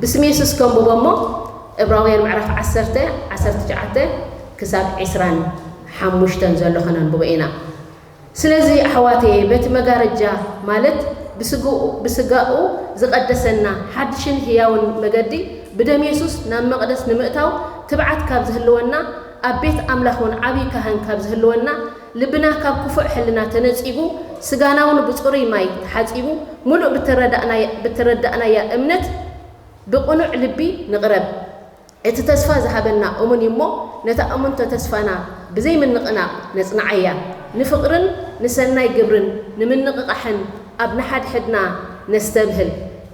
ብስም የሱስ ከንብቦ እሞ፣ ዕብራውያን ምዕራፍ ዓሰርተ፣ ዓሰርተ ትሽዓተ ክሳብ ዕስራን ሓሙሽተን ዘሎ ከነንብቦ ኢና። ስለዚ ኣሕዋተየ፣ በቲ መጋረጃ፣ ማለት ብስግኡ-፣ ብስጋኡ ዝቐደሰና ሓድሽን ህያውን መገዲ ብደም የሱስ ናብ መቕደስ ንምእታው ትብዓት ካብ ዝህልወና፣ ኣብ ቤት ኣምላኽ እውን ዓብዪ ካህን ካብ ዝህልወና፣ ልብና ካብ ክፉእ ሕልና ተነጺጉ፣ ስጋና እውን ብጽሩይ ማይ ተሓጺቡ፣ ምሉእ ብተረዳእናያ-፣ ብተረዳእናያ እምነት ብቕኑዕ ልቢ ንቕረብ። እቲ ተስፋ ዝሃበና እሙን እዩ እሞ፣ ነታ እሙንቶ ተስፋና ብዘይምንቕናቕ ነጽንዓያ። ንፍቕርን ንሰናይ ግብርን ንምንቕቓሕን ኣብ ንሓድሕድና ነስተብህል።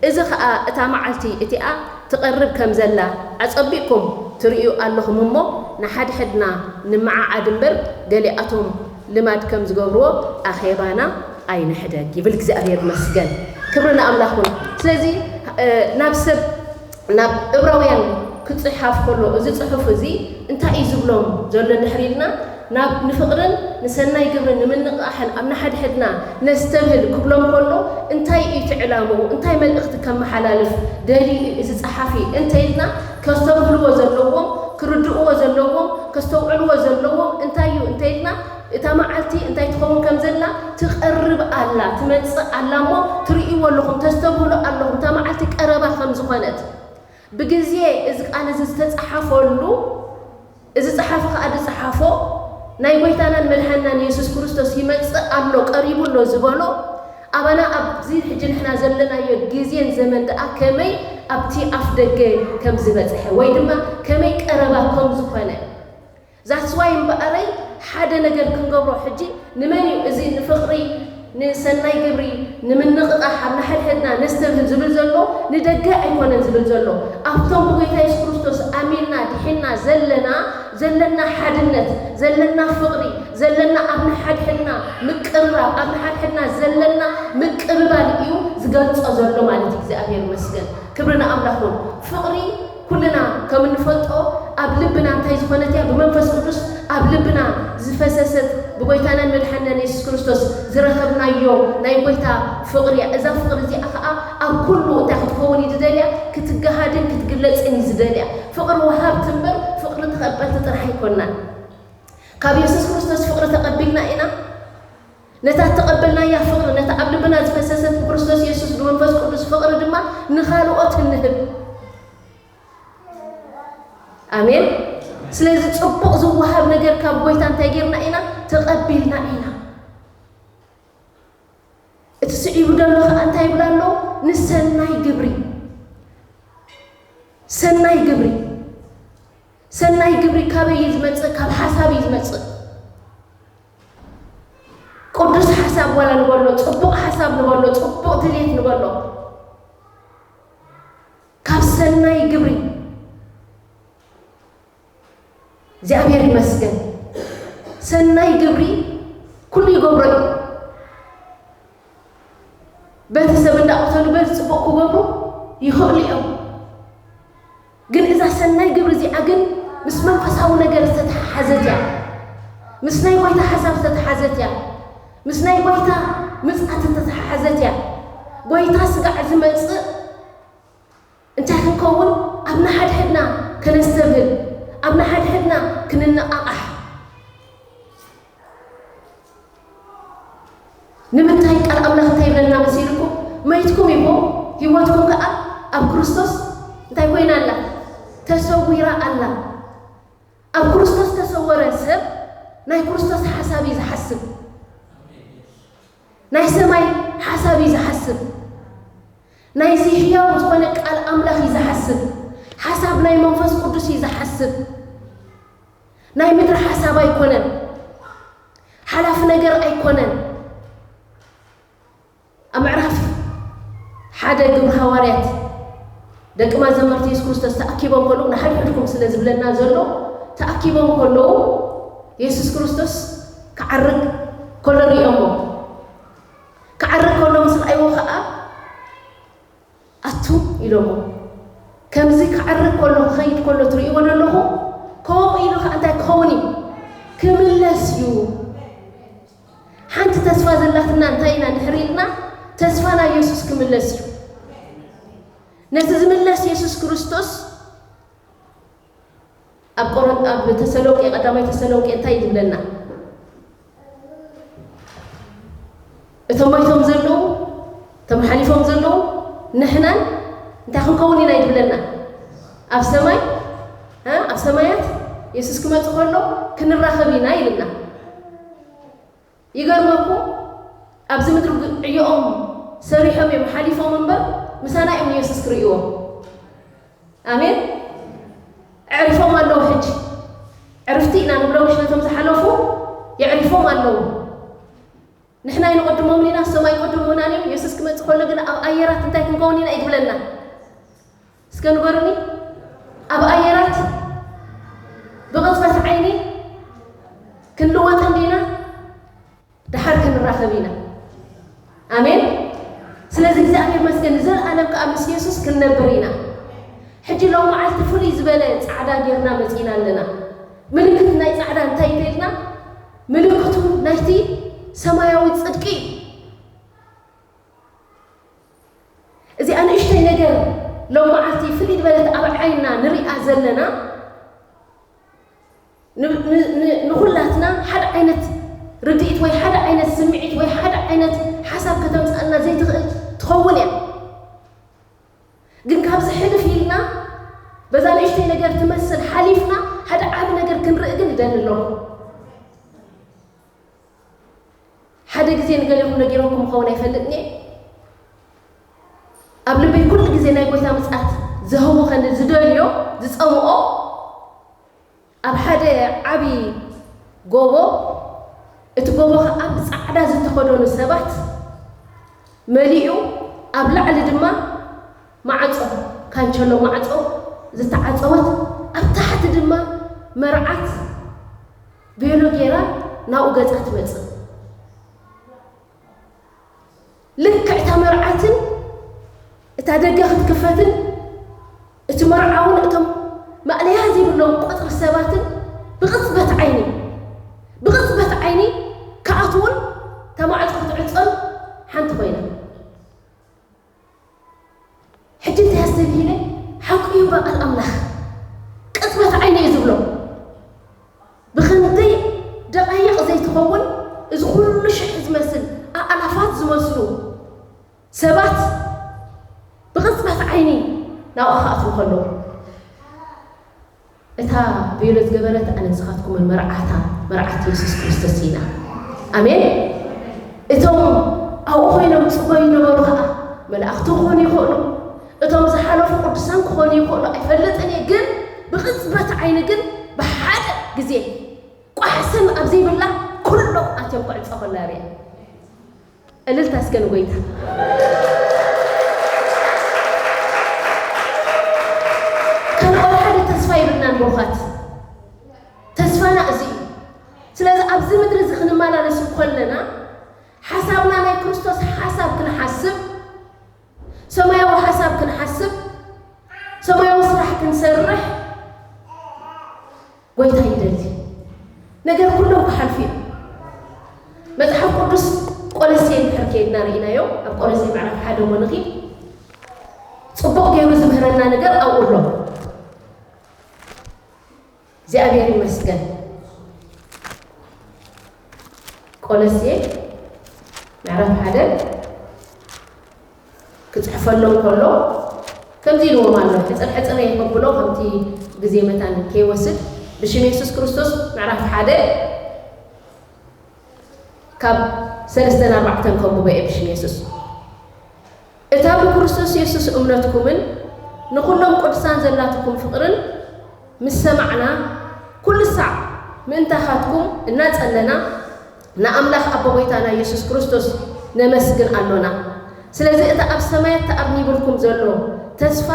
እዚ ኸኣ እታ መዓልቲ እቲኣ ትቐርብ ከም ዘላ ኣጸቢቕኩም ትርእዩ ኣለኹም እሞ፣ ንሓድሕድና ንመዓዓድ እምበር፣ ገሊኣቶም ልማድ ከም ዝገብርዎ ኣኼባና ኣይንሕደግ ይብል። እግዚኣብሔር ይመስገን። ክብሪ ንኣምላኽ ይኹን። ስለዚ፣ እ፣ ናብ ሰብ፣ ናብ ዕብራውያን ክጽሓፍ ከሎ፣ እዚ ጽሑፍ እዚ እንታይ እዩ ዝብሎም ዘሎ እንድሕር ኢልና፣ ናብ ንፍቕርን ንሰናይ ግብርን ንምንቕቓሕን ኣብ ንሓድሕድና ነስተብህል ክብሎም ከሎ፣ እንታይ እዩ እቲ ዕላምኡ? እንታይ መልእኽቲ ከመሓላልፍ ደልዩ እዩ እዚ ጸሓፊ እንተ ኢልና፣ ከስተብህልዎ ዘለዎም፣ ክርድእዎ ዘለዎም፣ ከስተውዕልዎ ዘለዎም እንታይ እዩ እንተ ኢልና፣ እታ መዓልቲ እንታይ ትኸውን ከም ዘላ ትቐርብ ኣላ፣ ትመጽእ ኣላ እሞ ትርእይዎ ኣለኹም፣ ተስተብህሉ ኣለኹም፣ እታ መዓልቲ ቀረባ ከም ዝኾነት። ብግዜ እዚ ቃል እዚ ዝተጻሓፈሉ፣ እዚ ጸሓፊ ከኣ ዝጸሓፎ፣ ናይ ጐይታናን መድሓንናን የሱስ ክርስቶስ ይመጽእ ኣሎ፣ ቀሪቡ ኣሎ ዝበሎ፣ ኣባና ኣብዚ ሕጂ ንሕና ዘለናዮ ግዜን ዘመን ደኣ ከመይ ኣብቲ ኣፍ ደገ ከም ዝበጽሐ፣ ወይ ድማ ከመይ ቀረባ ከም ዝኾነ። That's why እምበኣረይ ሓደ ነገር ክንገብሮ ሕጂ፣ ንመን እዩ እዚ ንፍቕሪ፣ ንሰናይ ግብሪ፣ ንምንቕቓሕ፣ ኣብ ንሓድሕድና ነስተብህል ዝብል ዘሎ? ንደገ ኣይኮነን ዝብል ዘሎ። ኣብቶም ብጎይታ የሱስ ክርስቶስ ኣሚንና ድሒንና ዘለና፣ ዘለና ሓድነት፣ ዘለና ፍቕሪ፣ ዘለና ኣብ ንሓድሕድና ምቅርራብ፣ ኣብ ንሓድሕድና ዘለና ምቅብባል እዩ ዝገልጾ ዘሎ ማለት እዩ። እግዚኣብሔር ይመስገን። ክብሪ ንኣምላኽ ይኹን። ፍቕሪ ኩልና ከም እንፈልጦ ኣብ ልብና እንታይ ዝኾነት እያ? ብመንፈስ ቅዱስ ኣብ ልብና ዝፈሰሰት ብጎይታናን መድሓንናን የሱስ ክርስቶስ ዝረኸብናዮ ናይ ጎይታ ፍቕሪ እያ። እዛ ፍቕሪ እዚኣ ኸዓ ኣብ ኩሉ እንታይ ክትከውን እዩ ዝደልያ? ክትገሃድን ክትግለጽን እዩ ዝደልያ። ፍቕሪ ወሃብቲ እምበር ፍቕሪ ተቐበልቲ ጥራሕ ኣይኮንናን። ካብ የሱስ ክርስቶስ ፍቕሪ ተቐቢልና ኢና። ነታ እተቐበልናያ ፍቕሪ፣ ነታ ኣብ ልብና ዝፈሰሰት ብክርስቶስ የሱስ ብመንፈስ ቅዱስ ፍቕሪ ድማ ንኻልኦት እንህብ። ኣሜን። ስለዚ ጽቡቕ ዝወሃብ ነገር ካብ ጎይታ እንታይ ጌርና ኢና? ተቐቢልና ኢና። እቲ ስዒቡ ዘሎ ኸኣ እንታይ ይብል ኣሎ? ንሰናይ ግብሪ። ሰናይ ግብሪ። ሰናይ ግብሪ ካበይ እዩ ዝመጽእ? ካብ ሓሳብ እዩ ዝመጽእ። ቅዱስ ሓሳብ ዋላ ንበሎ፣ ጽቡቕ ሓሳብ ንበሎ፣ ጽቡቕ ድሌት ንበሎ። ካብ ሰናይ ግብሪ። እግዚኣብሔር ይመስገን። ሰናይ ግብሪ ኩሉ ይገብሮ እዩ። በቲ ሰብ እንዳቐተሉ በዚ ጽቡቕ ክገብሩ ይኽእሉ እዮም። ግን እዛ ሰናይ ግብሪ እዚኣ ግን ምስ መንፈሳዊ ነገር ዝተተሓሓዘት እያ። ምስ ናይ ጎይታ ሓሳብ ዝተተሓዘት እያ። ምስ ናይ ጎይታ ምጽኣት ዝተተሓሓዘት እያ። ጎይታ ስጋዕ ዝመጽእ እንታይ ክንከውን? ኣብ ንሓድሕድና ከነስተብህል፣ ኣብ ንሓድሕድና ክንነቓቓሕ። ንምንታይ ቃል ኣምላኽ እንታይ ይብለና መሲልኩም? መይትኩም ኢኹም፣ ህይወትኩም ከኣ ኣብ ክርስቶስ እንታይ ኮይና ኣላ? ተሰዊራ ኣላ። ኣብ ክርስቶስ ተሰወረ ሰብ ናይ ክርስቶስ ሓሳብ እዩ ዝሓስብ። ናይ ሰማይ ሓሳብ እዩ ዝሓስብ። ናይዚ ህያው ዝኾነ ቃል ኣምላኽ እዩ ዝሓስብ። ሓሳብ ናይ መንፈስ ቅዱስ እዩ ዝሓስብ። ናይ ምድሪ ሓሳብ ኣይኮነን። ሓላፊ ነገር ኣይኮነን። ኣብ ምዕራፍ ሓደ ግብሪ ሃዋርያት ደቂ መዘምርቲ የሱስ ክርስቶስ ተኣኪቦም ከለዉ፣ ንሓድሕድኩም ስለ ዝብለና ዘሎ፣ ተኣኪቦም ከለዉ የሱስ ክርስቶስ ክዓርግ ከሎ ሪኦሞ። ክዓርግ ከሎ ምስ ረኣይዎ ኸኣ፣ ኣቱም ኢሎሞ። ከምዚ ክዓርግ ከሎ፣ ክኸይድ ከሎ ትርእይዎ ዶ ኣለኹም? ከምኡ ኢሉ ኸኣ እንታይ ክኸውን እዩ? ክምለስ እዩ። ሓንቲ ተስፋ ዘላትና እንታይ ኢና እንድሕር ኢልና፣ ተስፋ ናብ የሱስ ክምለስ እዩ። ነቲ ዝምለስ የሱስ ክርስቶስ ኣብ ቆሮን-፣ ኣብ ተሰሎንቄ፣ ቀዳማይ ተሰሎንቄ እንታይ እዩ ዝብለና? እቶም ሞይቶም ዘለዉ፣ እቶም ሓሊፎም ዘለዉ፣ ንሕናን እንታይ ክንከውን ኢና እዩ ዝብለና? ኣብ ሰማይ፣ እ፣ ኣብ ሰማያት የሱስ ክመጽእ ከሎ ክንራኸብ ኢና ኢልና። ይገርመኩም፣ ኣብዚ ምድሪ ግ-፣ ዕዮኦም ሰሪሖም እዮም ሓሊፎም እምበር፣ ምሳና እዮም ንየሱስ ክርእይዎ። ኣሜን። ኣዕሪፎም ኣለዉ። ሕጂ ዕርፍቲ ኢና ንብሎም፣ ነቶም ዝሓለፉ የዕሪፎም ኣለዉ። ንሕና ኣይንቐድሞምን ኢና፣ እሶም ኣይቀድሙናን እዮም። የሱስ ክመጽእ ከሎ ግን ኣብ ኣየራት እንታይ ክንከውን ኢና እዩ ዝብለና? እስከ ንገሩኒ። ኣብ ኣየራት ብቕጽበት ዓይኒ ክንልወጥ እንዲና፣ ደሓር ክንራኸብ ኢና። ኣሜን። ስለዚ እግዚኣብሔር ይመስገን፣ ንዘለኣለም ከኣ ምስ የሱስ ክንነብር ኢና። ሕጂ ሎም መዓልቲ ፍሉይ ዝበለ ጻዕዳ ጌርና መጺእና ኣለና። ምልክት ናይ ጻዕዳ እንታይ እንተኢልና፣ ምልክቱ ናይቲ ሰማያዊ ጽድቂ እዩ። እዚኣ ንእሽተይ ነገር ሎም መዓልቲ ፍልይ ዝበለት ኣብ ዓይንና ንሪኣ ዘለና፣ ን-፣ ን-፣ ን-፣ ንኹላትና ሓደ ዓይነት ርድኢት ወይ ሓደ ዓይነት ስምዒት ወይ ሓደ ዓይነት ሓሳብ ከተምጽኣልና ዘይትኽእል ትኸውን እያ። ግን ካብዚ ሕልፍ ኢልና በዛ ንእሽተይ ነገር ትመስል ሓሊፍና ሓደ ዓቢ ነገር ክንርኢ ግን ይደሊ ኣለኹ። ሓደ ግዜ ንገሌኹም ነጊረኩም ክኸውን ኣይፈልጥን እየ። ኣብ ልበይ ኩሉ ግዜ ናይ ጎይታ ምጽኣት ዘህውኸኒ፣ ዝደልዮ፣ ዝጸምኦ፣ ኣብ ሓደ ዓቢ ጎቦ፣ እቲ ጎቦ ኸኣ ብጻዕዳ ዝተኸደኑ ሰባት መሊኡ፣ ኣብ ላዕሊ ድማ ማዕጾ፣ ካንቸሎ ማዕጾ ዝተዓጸወት፣ ኣብ ታሕቲ ድማ መርዓት ቤሎ ጌራ ናብኡ ገጻ ትመጽእ። ልክዕ እታ መርዓትን እታ ደገ ክትክፈትን እቲ መርዓውን እቶም ማእለያ ዘይብሎም ቁጽሪ ሰባትን ብቕጽበት ዓይኒ፣ ብቕጽበት ዓይኒ ክኣትዉን እታ ማዕጾ ክትዕጾን ሓንቲ ኮይና። ሕጂ እንታይ ኣስተብሂለ? ሓቁ እዩ በቃል ኣምላኽ። ቅጽበት ዓይኒ እዩ ዝብሎ። ብኽንደይ ደቓይቕ ዘይትኸውን እዚ ኩሉ ሽሕ ዝመስል ኣእላፋት ዝመስሉ ሰባት ብቕጽበት ዓይኒ ናብኣ ክኣትዉ ከለዉ፣ እታ ቤሎ ዝገበረት ኣነ ንስኻትኩምን መርዓታ፣ መርዓት የሱስ ክርስቶስ ኢና። ኣሜን። እቶም ኣብኡ ኮይኖም ጽበዩ ነበሩ ኸኣ መላእኽቲ ክኾኑ ይኽእሉ፣ እቶም ዝሓለፉ ቅዱሳን ክኾኑ ይኽእሉ፣ ኣይፈልጥን እየ። ግን ብቕጽበት ዓይኒ ግን ብሓደ ግዜ ቋሕስን ኣብ ዘይብላ ኩሎም ኣትዮም ክዕጾ ከላ ርእየ። እልልታ እስከ ንጎይታ። ካልኦት ሓደ ተስፋ ይብልናን ብሩኻት። ተስፋና እዚ እዩ። ስለዚ ኣብዚ ምድሪ እዚ ክንመላለስ እንከለና ሓሳብና ናይ ክርስቶስ ሓሳብ ክንሓስብ፣ ሰማያዊ ሓሳብ ክንሓስብ፣ ሰማያዊ ስራሕ ክንሰርሕ ጎይታ ይደሊ። ነገር ኩሎም ክሓልፉ እዮም። መጽሓፍ ቅዱስ ቆለሴ እንድሕር ከይድና ርኢናዮ፣ ኣብ ቆለሴ ምዕራፍ ሓደ እሞ ንኺድ፣ ጽቡቕ ገይሩ ዝምህረና ነገር ኣብኡ ኣሎ። እግዚኣብሔር ይመስገን። ቆለሴ ምዕራፍ ሓደ ክጽሕፈሎም ከሎ ከምዚ ኢልዎም ኣሎ። ሕጽር ሕጽር እየ ከብሎ፣ ከምቲ ግዜ መታን ከይወስድ፣ ብሽም የሱስ ክርስቶስ ምዕራፍ ሓደ ካብ ሰለስተን ኣርባዕተን ከንብቦ እየ ብሽም የሱስ። እታ ብክርስቶስ የሱስ እምነትኩምን ንኹሎም ቅዱሳን ዘላትኩም ፍቕርን ምስ ሰማዕና፣ ኩሉ ሳዕ ምእንታኻትኩም እናጸለና ንኣምላኽ ኣቦ ጐይታና የሱስ ክርስቶስ ነመስግን ኣሎና። ስለዚ እቲ ኣብ ሰማያት ተኣርኒቡልኩም ዘሎ ተስፋ፣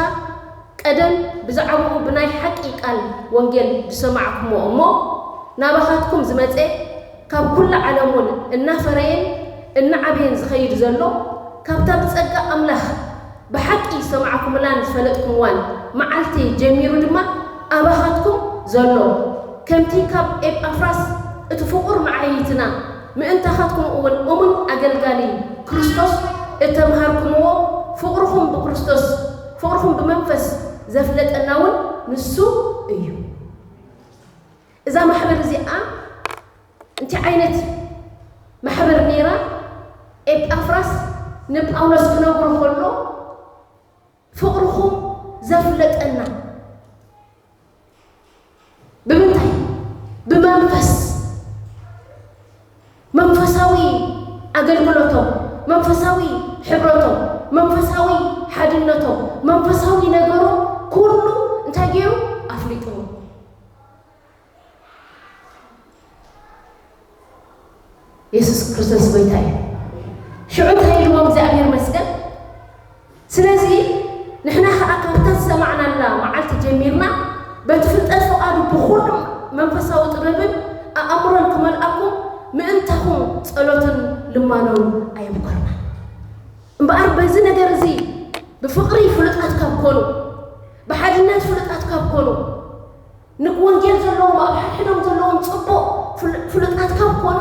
ቀደም ብዛዕባኡ ብናይ ሓቂ ቃል ወንጌል ዝሰማዕኩምዎ እሞ ናባኻትኩም ዝመጸ፣ ካብ ኩሉ ዓለም እውን እናፈረየን እናዓበየን ዝኸይድ ዘሎ፣ ካብታ ብጸጋ ኣምላኽ ብሓቂ ዝሰማዕኩምላን ዝፈለጥኩምዋን መዓልቲ ጀሚሩ ድማ ኣባኻትኩም ዘሎ፣ ከምቲ ካብ ኤጳፍራስ እቲ ፍቑር መዓይይትና፣ ምእንታኻትኩም እውን እሙን ኣገልጋሊ ክርስቶስ እተምሃርኩምዎ፣ ፍቕርኹም ብክርስቶስ ፍቕርኹም ብመንፈስ ዘፍለጠና እውን ንሱ እዩ። እዛ ማሕበር እዚኣ እንታይ ዓይነት ማሕበር ነይራ? ኤጳፍራስ ንጳውሎስ ክነግሮ ከሎ ፍቕርኹም ዘፍለጠና ብምንታይ? ብመንፈስ። መንፈሳዊ ኣገልግሎቶም፣ መንፈሳዊ ሕብረቶም፣ መንፈሳዊ ሓድነቶም፣ መንፈሳዊ ነገሮም ኩሉ እንታይ ገይሩ? ኣፍሊጥዎ። የሱስ ክርስቶስ ጎይታ እዩ። ሽዑ እንታይ ኢልዎም እግዚኣብሔር መስገን? ስለዚ ንሕና ኸዓ ካብታ ዝሰማዕናላ መዓልቲ ጀሚርና በቲ ፍልጠት ፍቓዱ ብኹሉ መንፈሳዊ ጥበብን ኣእምሮን ክመልኣኩም ምእንታኹም ጸሎትን ልማኖን ኣየብኮርና። እምበኣር በዚ ነገር እዚ ብፍቕሪ ፍሉጣት ካብ ኮኑ፣ ብሓድነት ፍሉጣት ካብ ኮኑ፣ ንወንጌል ዘለዎም ኣብ ሓድሕዶም ዘለዎም ጽቡቕ ፍሉ- ፍሉጣት ካብ ኮኑ፣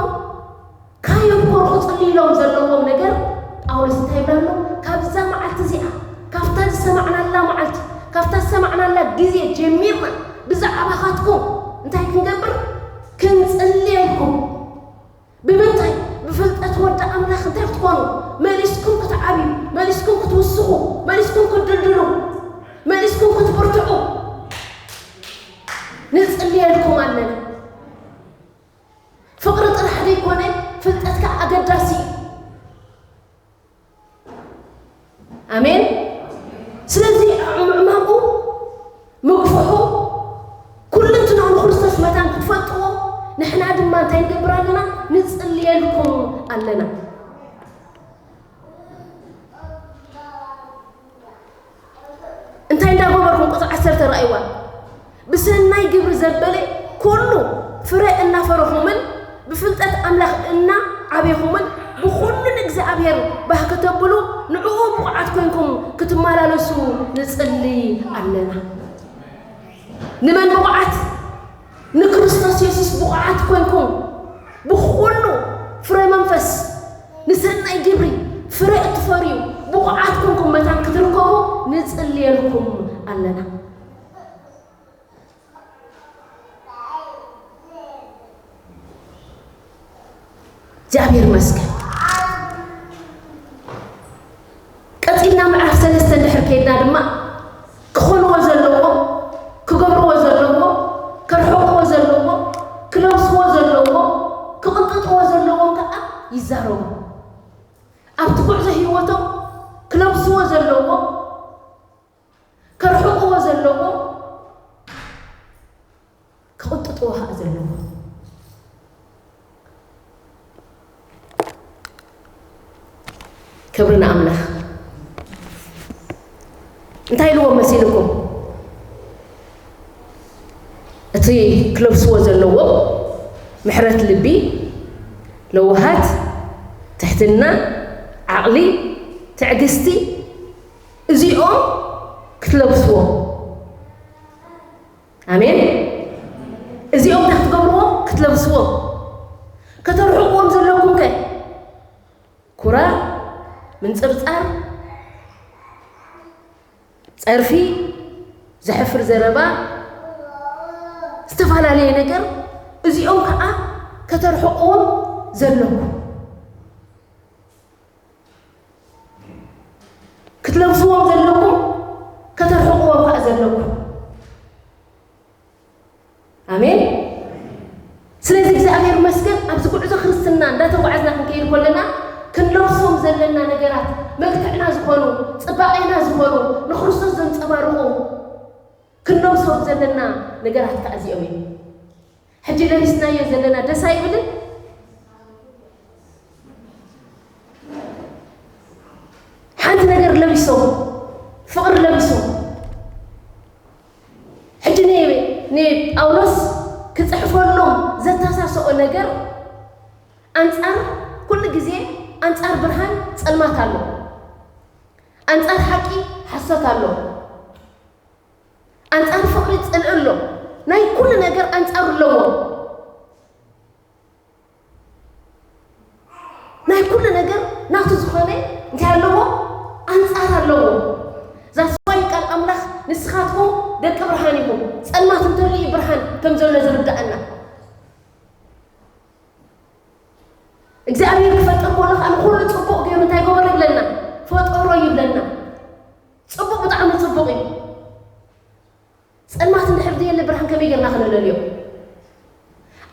ካየብኮሩ ክጽልይሎም ዘለዎም ነገር ጳውሎስ እንታይ ይብላ ኣሎ? ካብዛ መዓልቲ እዚኣ፣ ካብታ ዝሰማዕናላ መዓልቲ፣ ካብታ ዝሰማዕናላ ግዜ ጀሚርና ብዛዕባኻትኩም እንታይ ክንገብር? ክንጽልየልኩም። ብምንታይ? ብፍልጠት ወዲ ኣምላኽ እንታይ ክትኮኑ? መሊስኩም ክትዓብዩ፣ መሊስኩም ክትውስኹ፣ መሊስኩም ክትድልድሉ፣ መሊስኩም ክትብርትዑ ንጽልየልኩም ኣለና። ፍቕሪ ጥራሕ ዘይኮነ፣ ፍልጠት ከኣ ኣገዳሲ እዩ። ኣሜን። ስለዚ ምዕማቑ፣ ምግፍሑ፣ ኩልንትናኡ ንክርስቶስ መታን ክትፈልጥዎ፣ ንሕና ድማ እንታይ ንገብር ኣለና? ንጽልየልኩም ኣለና። እንታይ እንዳገበርኩም? ቁጽሪ ዓሰርተ ረኣይዋ። ብሰናይ ግብሪ ዘበለ ኩሉ ፍረ እናፈረኹምን ብፍልጠት ኣምላኽ እናዓበኹምን ብኹሉ ንእግዚኣብሔር ባህ ከተብሉ ንዕኡ ብቑዓት ኮይንኩም ክትመላለሱ ንጽሊ ኣለና። ንመን ብቑዓት? ንክርስቶስ የሱስ ብቑዓት ኮይንኩም ብኹሉ ፍረ መንፈስ ንሰናይ ግብሪ ፍረ እትፈርዩ ብቑዓት ኮንኩም መታን ክትርከቡ ንጽልየልኩም ኣለና። እግዚኣብሔር ይመስገን። ቀጺልና ምዕራፍ ሰለስተ እንድሕር ከይድና ድማ ክኾንዎ ዘለዎ፣ ክገብርዎ ዘለዎ፣ ከርሕቕዎ ዘለዎ፣ ክለብስዎ ዘለዎ፣ ክቕንጥጥዎ ዘለዎም ከዓ ይዛረቡ። ኣብቲ ጉዕዞ ህይወቶም ክለብስዎ ዘለዎ፣ ከርሕቕዎ ዘለዎ፣ ክቕንጥጥዎ ከዓ ዘለዎ። ክብሪ ንኣምላኽ። እንታይ ኢልዎም መሲልኩም? እቲ ክለብስዎ ዘለዎ ምሕረት ልቢ፣ ለውሃት፣ ትሕትና፣ ዓቕሊ፣ ትዕግስቲ፣ እዚኦም ክትለብስዎ። ኣሜን። እዚኦም እንታይ ክትገብርዎ? ክትለብስዎ። ከተርሕቕዎም ዘለኩም ከ? ኩራ፣ ምንጽርጻር፣ ጸርፊ፣ ዘሕፍር ዘረባ፣ ዝተፈላለየ ነገር፣ እዚኦም ከዓ ከተርሕቕዎም ዘለኩም። ክትለብስዎም ዘለኩም፣ ከተርሕቕዎም ከዓ ዘለኩም። ኣሜን። ስለዚ እግዚኣብሔር ይመስገን፣ ኣብዚ ጉዕዞ ክርስትና እንዳተጓዕዝና ክንከይድ ከለና ክንለብሶም ዘለና ነገራት፣ መልክዕና ዝኾኑ፣ ጽባቄና ዝኾኑ፣ ንክርስቶስ ዘንጸባርቑ ክንለብሶም ዘለና ነገራት ከዓ እዚኦም እዮም። ሕጂ ለቢስናዮ ዘለና ደስ ኣይብልን? ሓንቲ ነገር ለቢሶም፣ ፍቕሪ ለቢሶም። ሕጂ ን-፣ ንጳውሎስ ክጽሕፈሎም ዘተሳሰኦ ነገር፣ ኣንጻር ኩሉ ግዜ፣ ኣንጻር ብርሃን ጸልማት ኣሎ፣ ኣንጻር ሓቂ ሓሶት ኣሎ፣ ኣንጻር ፍቕሪ ጽልኢ ኣሎ። ናይ ኩሉ ነገር ኣንጻር ኣለዎ። ናይ ኩሉ ነገር ናቱ ዝኾነ እንታይ ኣለዎ? ኣንጻር ኣለዎ። That's why ከም ዘሎ ዝርዳእና። እግዚኣብሔር ክፈጥር ከሎ ከዓ ንኹሉ ጽቡቕ ገይሩ እንታይ ገበሮ ይብለና? ፈጠሮ ይብለና። ጽቡቕ፣ ብጣዕሚ ጽቡቕ እዩ። ጸልማት እንድሕር ዘየለ ብርሃን ከመይ ጌርና ክነለልዮ?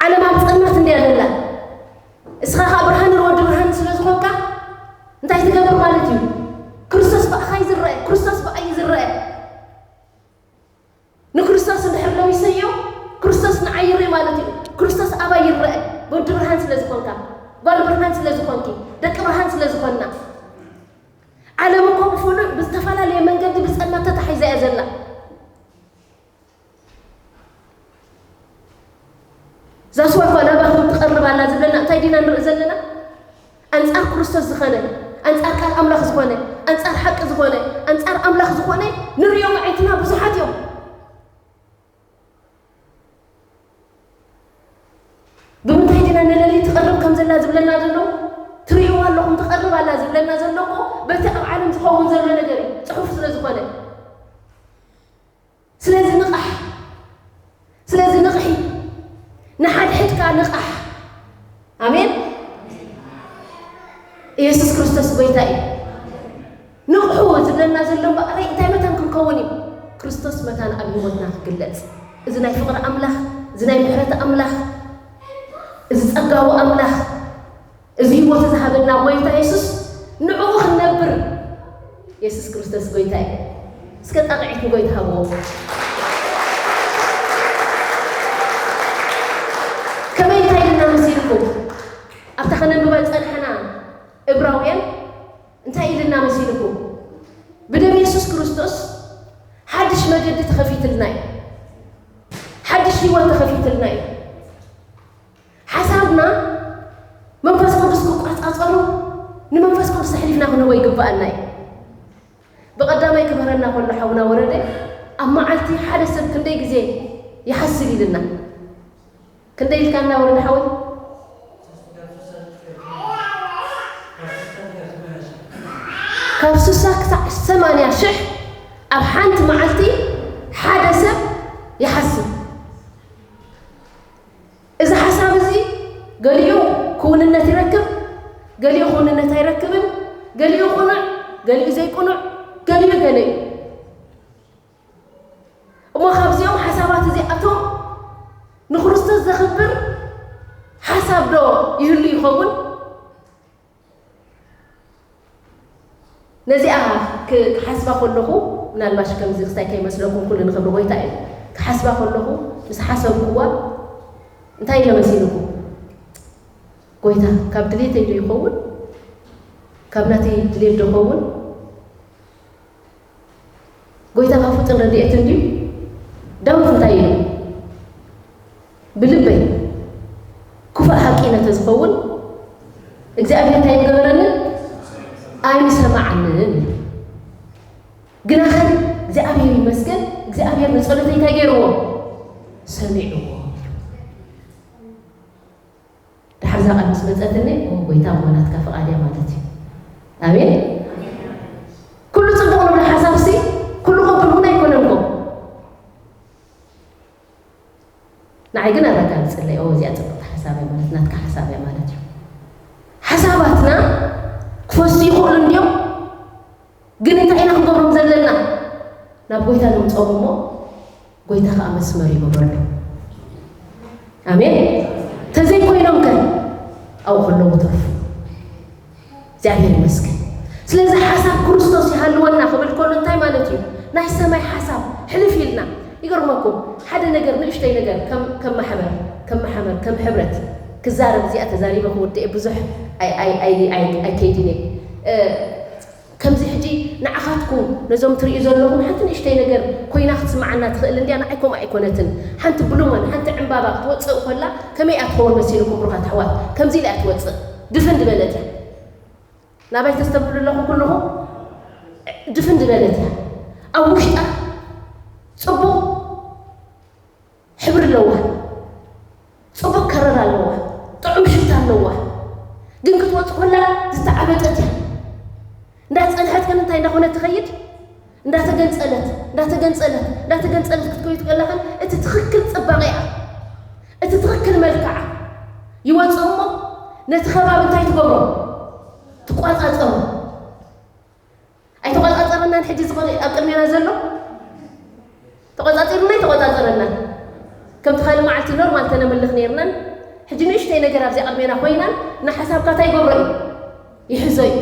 ዓለም ኣብ ጸልማት እንድያ ዘላ። እስኻ ኸኣ ብርሃን ወዲ ብርሃን ስለ ዝኾንካ እንታይ ትገብር ማለት እዩ? ክርስቶስ ብኣኻ እዩ ዝረአ፣ ክርስቶስ ብኣይ እዩ ዝረአ። ንክርስቶስ እንድሕር ለዊሰዮ፣ ክርስቶስ ንዓይ ይርኢ ማለት እዩ። ክርስቶስ ኣባይ ይረአ፣ ወዲ ብርሃን ስለ ዝኾንካ፣ ጓል ብርሃን ስለ ዝኾንኪ፣ ደቂ ብርሃን ስለ ዝኾንና። ዓለም እኮ ብፍሉይ ብዝተፈላለየ መንገዲ ብጸልማት ተታሒዛ እያ ዘላ። ዛስዋ እኳ ናባኹም ትቐርብ ኣላ ዝብለና እንታይ ዲና ንርኢ ዘለና? ኣንጻር ክርስቶስ ዝኾነ፣ ኣንጻር ቃል ኣምላኽ ዝኾነ፣ ኣንጻር ሓቂ ዝኾነ፣ ኣንጻር ኣምላኽ ዝኾነ ንርእዮም ኣዒንትና ብዙሓት እዮም። ብምንታይ ዲና ንለሊ ትቐርብ ከም ዘላ ዝብለና ዘሎ? ትርእይዋ ኣለኹም ትቐርብ ኣላ ዝብለና ዘሎ እኮ በቲ ኣብ ዓለም ዝኸውን ዘሎ ነገር እዩ፣ ጽሑፍ ስለ ዝኾነ። ስለዚ ንቓሕ፣ ስለዚ ንቕሒ፣ ንሓድሕድካ ንቓሕ። ኣሜን። ኢየሱስ ክርስቶስ ጎይታ እዩ። ንቕሑ ዝብለና ዘሎ እምበኣረይ እንታይ መታን ክንከውን እዩ? ክርስቶስ መታን ኣብ ህይወትና ክግለጽ። እዚ ናይ ፍቕሪ ኣምላኽ፣ እዚ ናይ ምሕረት ኣምላኽ፣ እዚ ጸጋዊ ኣምላኽ፣ እዚ ህይወት ዝሃበና ጎይታ የሱስ ንዕኡ ክንነብር። የሱስ ክርስቶስ ጎይታ እዩ። እስከ ጣቕዒት ንጎይታ ሃብዎ። ከመይ እንታይ ኢልና መሲልኩም? ኣብታ ከነንብባ ዝጸንሐና እብራውያን እንታይ ኢልና መሲልኩም? ብደም የሱስ ክርስቶስ ሓድሽ መገዲ ተኸፊትልና እዩ። ሓድሽ ህይወት ተኸፊትልና እዩ። ሓሳብና መንፈስ ቅዱስ ክቆጻጸሩ ንመንፈስ ቅዱስ ኣሕሊፍና ክንህቦ ይግብኣና እዩ። ብቐዳማይ ክምህረና ከሎ ሓውና ወረደ ኣብ መዓልቲ ሓደ ሰብ ክንደይ ግዜ ይሓስብ ኢልና። ክንደይ ኢልካና ወረደ ሓወይ? ካብ ስሳ ክሳዕ ሰማንያ ሽሕ ኣብ ሓንቲ መዓልቲ ሓደ ሰብ ይሓስብ። እዚ ሓሳብ እዚ ገሊኡ ክውንነት ይረክብ፣ ገሊኡ ክውንነት ኣይረክብን፣ ገሊኡ ቅኑዕ፣ ገሊኡ ዘይቅኑዕ፣ ገሊኡ ገለ እዩ። እሞ ካብዚኦም ሓሳባት እዚኣቶም ንክርስቶስ ዘኽብር ሓሳብ ዶ ይህሉ ይኸውን? ነዚኣ ክ-፣ ክሓስባ ከለኹ፣ ምናልባሽ ከምዚ ክስታይ ከይመስለኩም፣ ኩሉ ንኽብሪ ጎይታ እዩ። ክሓስባ ከለኹ፣ ምስ ሓሰብኩዋ፣ እንታይ ኢለ መሲልኩም? ጎይታ፣ ካብ ድሌተይ ዶ ይኸውን? ካብ ናተይ ድሌት ዶ ይኸውን? ጎይታ ካብ ፍጡር ረድኤት እንድዩ። ዳዊት እንታይ ኢሉ? ብልበይ ክፉእ ሓቂ ነተዝኸውን፣ እግዚኣብሔር እንታይ ምገበረንን? ኣይምሰማዓንን። ግናኸን እግዚኣብሔር ይመስገን፣ እግዚኣብሔር ንጸሎተይ እንታይ ገይርዎ? ሰሚዕዎ። ድሓር እዛ ቃል ምስ መጸትኒ፣ ኦ፣ ጎይታ እሞ ናትካ ፍቓድ እያ ማለት እዩ። ኣሜን። ኩሉ ጽቡቕ ንብሎ ሓሳብሲ፣ ኩሉ ቅቡል እውን ኣይኮነን እኮ። ንዓይ ግን ኣረጋግጽለይ፣ ኦ፣ እዚኣ ጽብቕቲ ሓሳብ እያ ማለት፣ ናትካ ሓሳብ እያ ማለት እዩ። ሓሳባትና ክፈሱ ይኽእሉ እንድዮም፣ ግን እንታይ ኢና ክንገብሮም ዘለና? ናብ ጎይታ ነምጽኦም እሞ፣ ጎይታ ኸኣ መስመር ይግበረሉ። ኣሜን። ተዘይኮይኖም ከ ኣብኡ ከለዉ ተርፉ። እግዚኣብሔር ይመስገን። ስለዚ ሓሳብ ክርስቶስ ይሃልወና ክብል ከሎ እንታይ ማለት እዩ? ናይ ሰማይ ሓሳብ ሕልፍ ኢልና። ይገርመኩም፣ ሓደ ነገር፣ ንእሽተይ ነገር ከም፣ ከም ማሕበር፣ ከም ማሕበር፣ ከም ሕብረት ክዛረብ፣ እዚኣ ተዛሪበ ክውድእ ብዙሕ ኣይ-፣ ኣይ-፣ ኣይ-፣ ኣይ-፣ ኣይከይድን እየ። እ፣ ከምዚ ሕጂ ንዓኻትኩም ነዞም ትርእዩ ዘለኹም ሓንቲ ንእሽተይ ነገር ኮይና ክትስምዓና ትኽእል እንድያ፣ ንዓይ ከምኡ ኣይኮነትን። ሓንቲ ብሉመን፣ ሓንቲ ዕምባባ ክትወጽእ ከላ ከመይ እያ ትኸውን መሲልኩም ብሩኻት ኣሕዋት? ከምዚ ኢላ እያ ትወጽእ። ድፍን ዝበለት እያ። ናባይ ተስተብህሉ ኣለኹም ኩልኹም? ድፍን ዝበለት እያ። ኣብ ውሽጣ ጽቡቕ ሕብሪ ኣለዋ። ጽቡቕ ከረር ኣለዋ። ጥዑም ሽታ ኣለዋ። ግን ክትወጽእ ከላ ዝተዓበጠት እያ። እንዳጸንሐት ግን እንታይ እንዳኾነት ትኸይድ? እንዳተገንጸለት፣ እንዳተገንጸለት፣ እንዳተገንጸለት ክትከይድ ከላ ግን እቲ ትኽክል ጽባቐ እያ። ክንመልክዓ ይወፁ እሞ ነቲ ከባቢ እንታይ ትገብሮ? ትቋፃፀሩ። ኣይተቋፃፀረናን ሕጂ ዝኾነ ኣብ ቅድሜና ዘሎ ተቆፃፂሩና ኣይተቆፃፀረናን። ከምቲ ካልእ መዓልቲ ኖርማል ተነምልኽ ነይርናን ሕጂ ንእሽተይ ነገር ኣብዚኣ ቅድሜና ኮይናን ንሓሳብካ እንታይ ይገብሮ እዩ? ይሕዞ እዩ።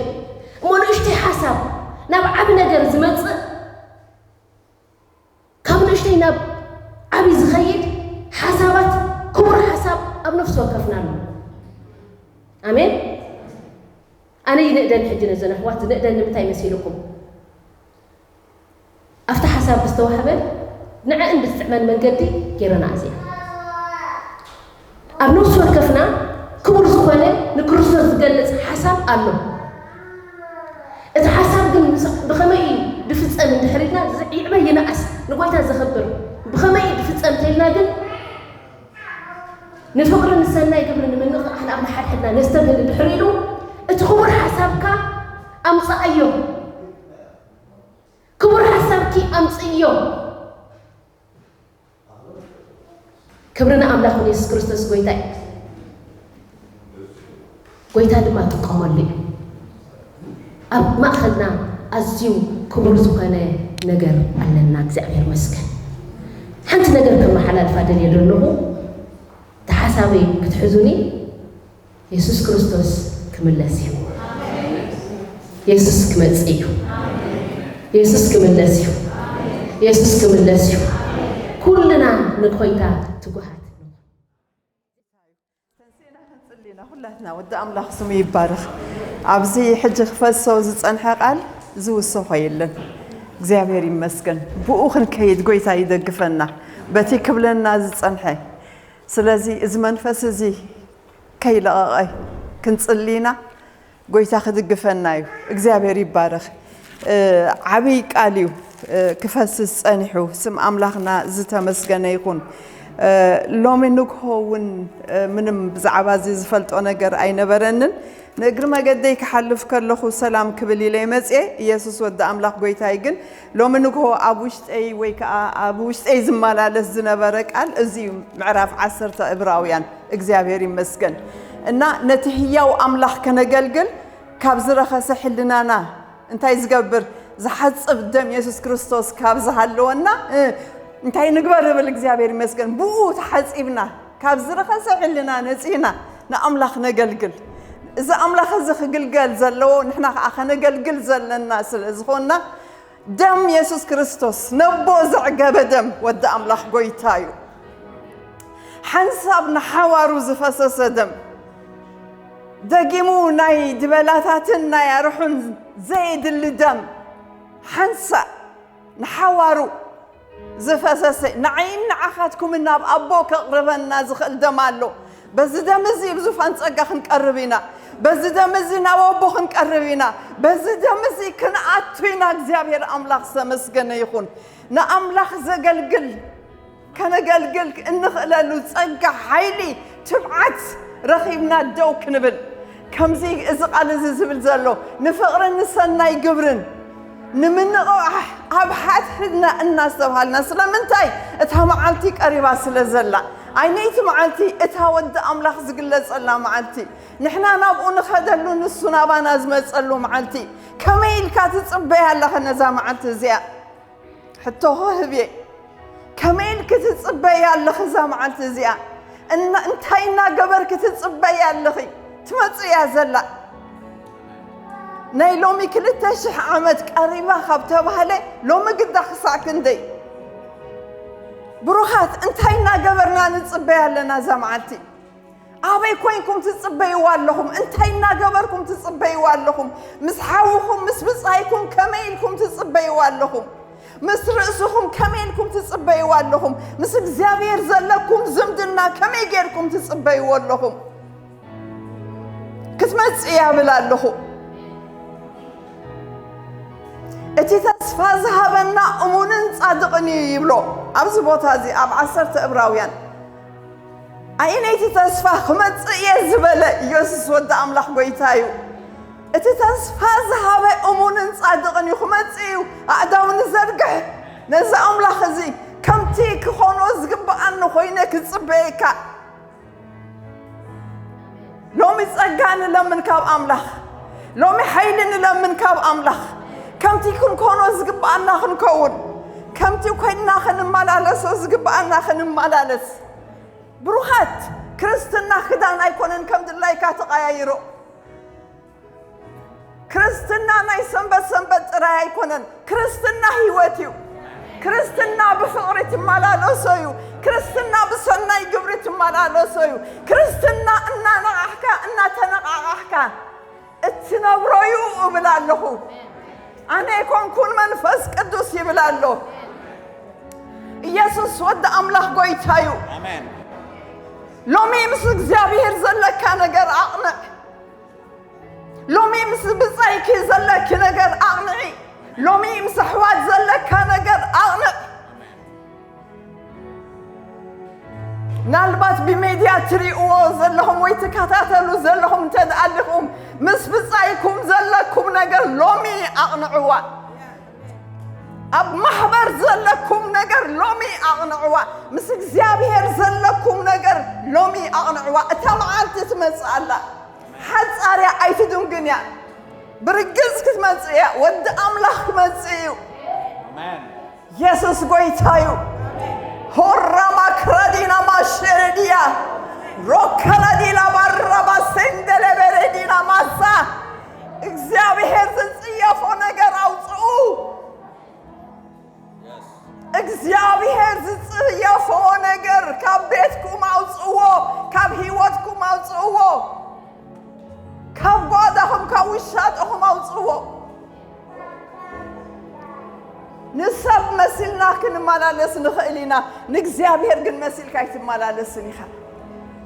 እሞ ንእሽተይ ሓሳብ ናብ ዓቢ ነገር ዝመፅእ ካብ ንእሽተይ ናብ ዓቢ ዝኸይድ ሓሳባት ክቡር ሓሳብ ኣብ ነፍሲ ወከፍና ኣሎ። ኣሜን። ኣነ ይንእደን ሕጂ ነዘን ኣሕዋት ዝንእደን ንምንታይ መሲልኩም? ኣብቲ ሓሳብ ብዝተዋህበን ንዐእን ብዝጥዕመን መንገዲ ገይረና እዚኣ ኣብ ነፍሲ ወከፍና ክቡር ዝኾነ ንክርስቶስ ዝገልጽ ሓሳብ ኣሎ። እቲ ሓሳብ ግን ምስ- ብኸመይ እዩ ድፍጸም እንድሕር ኢልና ዝ- ይዕበ ይንኣስ ንጎይታ ዘኽብር ብኸመይ እዩ ድፍጸም እንተኢልና ግን ንፍቕሪ ንሰናይ ግብሪ ንምንቕቓሕ ናብ ንሓድሕድና ነስተብህል ድሕር ኢሉ እቲ ክቡር ሓሳብካ ኣምጽኣዮ። ክቡር ሓሳብኪ ኣምጽእዮ። ክብሪ ንኣምላኽ ንየሱስ ክርስቶስ ጎይታ እዩ። ጎይታ ድማ ጥቀመሉ እዩ። ኣብ ማእኸልና ኣዝዩ ክቡር ዝኾነ ነገር ኣለና። እግዚኣብሔር መስገን። ሓንቲ ነገር ከመሓላልፋ ደልየ ዘለኹ እቲ ሓሳበይ ክትሕዙኒ የሱስ ክርስቶስ ክምለስ እዩ። የሱስ ክመጽእ እዩ። የሱስ ክምለስ እዩ። የሱስ ክምለስ እዩ። ኩልና ንጎይታ ትጉሃት ንኹን። ተንሴና ክንጽሊ ኢና ኩላትና። ወዲ ኣምላኽ ስሙ ይባረኽ። ኣብዚ ሕጂ ክፈሶ ዝጸንሐ ቃል ዝውሰኾ የለን። እግዚኣብሔር ይመስገን። ብኡ ክንከይድ ጎይታ ይደግፈና። በቲ ክብለና ዝጸንሐ። ስለዚ እዚ መንፈስ እዚ ከይለቐቐ ክንጽሊ ኢና። ጎይታ ክድግፈና እዩ። እግዚኣብሔር ይባረኽ። እ፣ ዓብይ ቃል እዩ፣ እ፣ ክፈስስ ጸኒሑ። ስም ኣምላኽና ዝተመስገነ ይኹን። እ፣ ሎሚ ንግሆ እውን፣ እ፣ ምንም ብዛዕባ እዚ ዝፈልጦ ነገር ኣይነበረንን። ንእግሪ መገደይ ክሓልፍ ከለኹ ሰላም ክብል ኢለ መጽየ። ኢየሱስ ወዲ ኣምላኽ ጎይታይ ግን ሎሚ ንግሆ ኣብ ውሽጠይ ወይ ከዓ ኣብ ውሽጠይ ዝመላለስ ዝነበረ ቃል እዚ እዩ። ምዕራፍ ዓሰርተ ዕብራውያን እግዚኣብሔር ይመስገን። እና ነቲ ህያው ኣምላኽ ከነገልግል ካብ ዝረኸሰ ሕልናና እንታይ ዝገብር ዝሓጽብ ደም የሱስ ክርስቶስ ካብ ዝሃለወና እ፣ እንታይ ንግበር እብል እግዚኣብሔር ይመስገን። ብኡ ተሓጺብና ካብ ዝረኸሰ ሕልና ነጺና ንኣምላኽ ነገልግል። እዚ ኣምላኽ እዚ ክግልገል ዘለዎ ንሕና ከዓ ከነገልግል ዘለና ስለ ዝኾንና ደም የሱስ ክርስቶስ ነቦ ዘዕገበ ደም ወዲ ኣምላኽ ጎይታ እዩ። ሓንሳብ ንሓዋሩ ዝፈሰሰ ደም ደጊሙ ናይ ድበላታትን ናይ ኣርሑን ዘየድሊ ደም ሓንሳእ ንሓዋሩ ዝፈሰሰ ንዓይን ንዓኻትኩምን ናብ ኣቦ ከቕርበና ዝኽእል ደም ኣሎ። በዚ ደም እዚ ብዙፋን ጸጋ ክንቀርብ ኢና። በዚ ደም እዚ ናብ ኣቦ ክንቀርብ ኢና። በዚ ደም እዚ ክንኣቱ ኢና። እግዚኣብሔር ኣምላኽ ዝተመስገነ ይኹን። ንኣምላኽ ዘገልግል ከነገልግል እንኽእለሉ ጸጋ ሓይሊ ትብዓት ረኺብና ደው ክንብል ከምዚ እዚ ቃል እዚ ዝብል ዘሎ ንፍቕርን ንሰናይ ግብርን ንምንቕቓሕ ኣብ ሓድሕድና እናስተብሃልና ስለምንታይ እታ መዓልቲ ቀሪባ ስለ ዘላ ኣይነይቲ መዓልቲ እታ ወዲ ኣምላኽ ዝግለጸላ መዓልቲ ንሕና ናብኡ ንኸደሉ ንሱ ናባና ዝመጸሉ መዓልቲ ከመይ ኢልካ ትጽበያ ኣለኸ ነዛ መዓልቲ እዚኣ ሕቶ ክህብ እየ ከመይ ኢልኪ ትጽበያ ኣለኺ እዛ መዓልቲ እዚኣ እንታይ እናገበርኪ ትጽበያ ኣለኺ ትመጽእ እያ ዘላ ናይ ሎሚ ክልተ ሽሕ ዓመት ቀሪባ ካብ ተባህለ ሎሚ ግዳ ክሳዕ ክንደይ ብሩኻት እንታይ እናገበርና ንጽበያ ኣለና እዛ መዓልቲ ኣበይ ኮይንኩም ትጽበይዋ ኣለኹም እንታይ እናገበርኩም ትጽበይዋ ኣለኹም ምስ ሓውኹም ምስ ብጻይኩም ከመይ ኢልኩም ትጽበይዋ ኣለኹም ምስ ርእስኹም ከመይ ኢልኩም ትጽበይዋ ኣለኹም ምስ እግዚኣብሔር ዘለኩም ዝምድና ከመይ ጌርኩም ትጽበይዎ ኣለኹም ክትመጽእ እያ ብል ኣለኹ እቲ ተስፋ ዝሃበና እሙንን ጻድቕን እዩ ይብሎ ኣብዚ ቦታ እዚ ኣብ ዓሰርተ እብራውያን ኣየነይቲ ተስፋ ክመጽእ እየ ዝበለ ኢየሱስ ወዲ ኣምላኽ ጎይታ እዩ እቲ ተስፋ ዝሃበ እሙንን ጻድቕን እዩ ክመጽእ እዩ ኣእዳው ንዘርግሕ ነዚ ኣምላኽ እዚ ከምቲ ክኾኖ ዝግብኣኒ ኮይነ ክጽበየካ ጸጋ ንለምን ካብ ኣምላኽ። ሎሚ ሓይሊ ንለምን ካብ ኣምላኽ። ከምቲ ክንኮኖ ዝግብኣና ክንከውን፣ ከምቲ ኮይንና ክንመላለሶ ዝግብኣና ክንመላለስ። ብሩኻት፣ ክርስትና ክዳን ኣይኮነን ከም ድላይካ ተቐያይሮ። ክርስትና ናይ ሰንበት ሰንበት ጥራይ ኣይኮነን። ክርስትና ህይወት እዩ። ክርስትና ብፍቕሪ ትመላለሶ እዩ። ክርስትና ብሰናይ ግብሪ ትመላለሶ እዩ። ክርስትና እናነቓሕካ፣ እናተነቓቓሕካ እትነብሮ እዩ እብል ኣለኹ። ኣነ ኣይኮንኩን፣ መንፈስ ቅዱስ ይብል ኣሎ። ኢየሱስ ወዲ ኣምላኽ ጎይታ እዩ። ኣሜን። ሎሚ ምስ እግዚኣብሔር ዘለካ ነገር ኣቕንዕ። ሎሚ ምስ ብጻይኪ ዘለኪ ነገር ኣቕንዒ። ሎሚ ምስ ኣሕዋት ዘለካ ነገር ኣቕንዕ። ምናልባት ብሜድያ ትሪእዎ ዘለኹም ወይ ትከታተሉ ዘለኹም እንተ ደኣ ኣሊኹም፣ ምስ ብጻይኩም ዘለኩም ነገር ሎሚ ኣቕንዕዋ። ኣብ ማሕበር ዘለኩም ነገር ሎሚ ኣቕንዕዋ። ምስ እግዚኣብሔር ዘለኩም ነገር ሎሚ ኣቕንዕዋ። እታ መዓልቲ ትመጽእ ኣላ። ሓጻርያ ኣይትድንግን እያ። ብርግጽ ክትመጽእ እያ። ወዲ ኣምላኽ ክመጽእ እዩ። ኣሜን። የሱስ ጎይታ እዩ። ሆራ ማክራዲና ማሸረዲያ ሮከላዲላ ባራባ ሴንደለ በረዲና ማሳ። እግዚኣብሔር ዝጽየፎ ነገር ኣውጽኡ። እግዚኣብሔር ዝጽየፎ ነገር ካብ ቤትኩም ኣውጽዎ፣ ካብ ህይወትኩም ኣውጽዎ፣ ካብ ጓዳኹም፣ ካብ ውሻጠኹም ኣውጽዎ። ንሰብ መሲልና ክንመላለስ ንኽእል ኢና፣ ንእግዚኣብሔር ግን መሲልካ ኣይትመላለስን ኢኻ።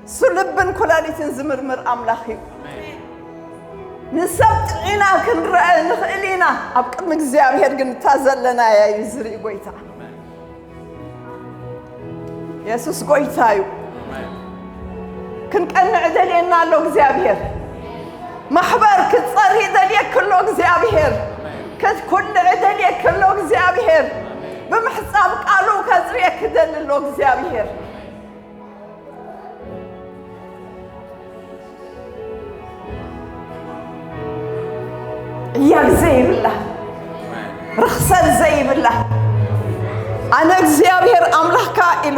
እሱ ልብን ኩላሊትን ዝምርምር ኣምላኽ እዩ። ንሰብ ጥዒና ክንረአ ንኽእል ኢና፣ ኣብ ቅድሚ እግዚኣብሔር ግን እታ ዘለናያ እዩ ዝርኢ ጎይታ። የሱስ ጎይታ እዩ። ክንቀንዕ ደልየና ኣሎ እግዚኣብሔር። ማሕበር ክትጸሪ ደልየኪ ኣሎ እግዚኣብሔር። ክትኩልዒ ደልየኪ ኣሎ እግዚኣብሔር። ብምሕጻብ ቃሉ ከጽርየኪ ደሊ ኣሎ እግዚኣብሔር። ዕያግ ዘይብላ፣ ርኽሰት ዘይብላ፣ ኣነ እግዚኣብሔር ኣምላኽካ ኢሉ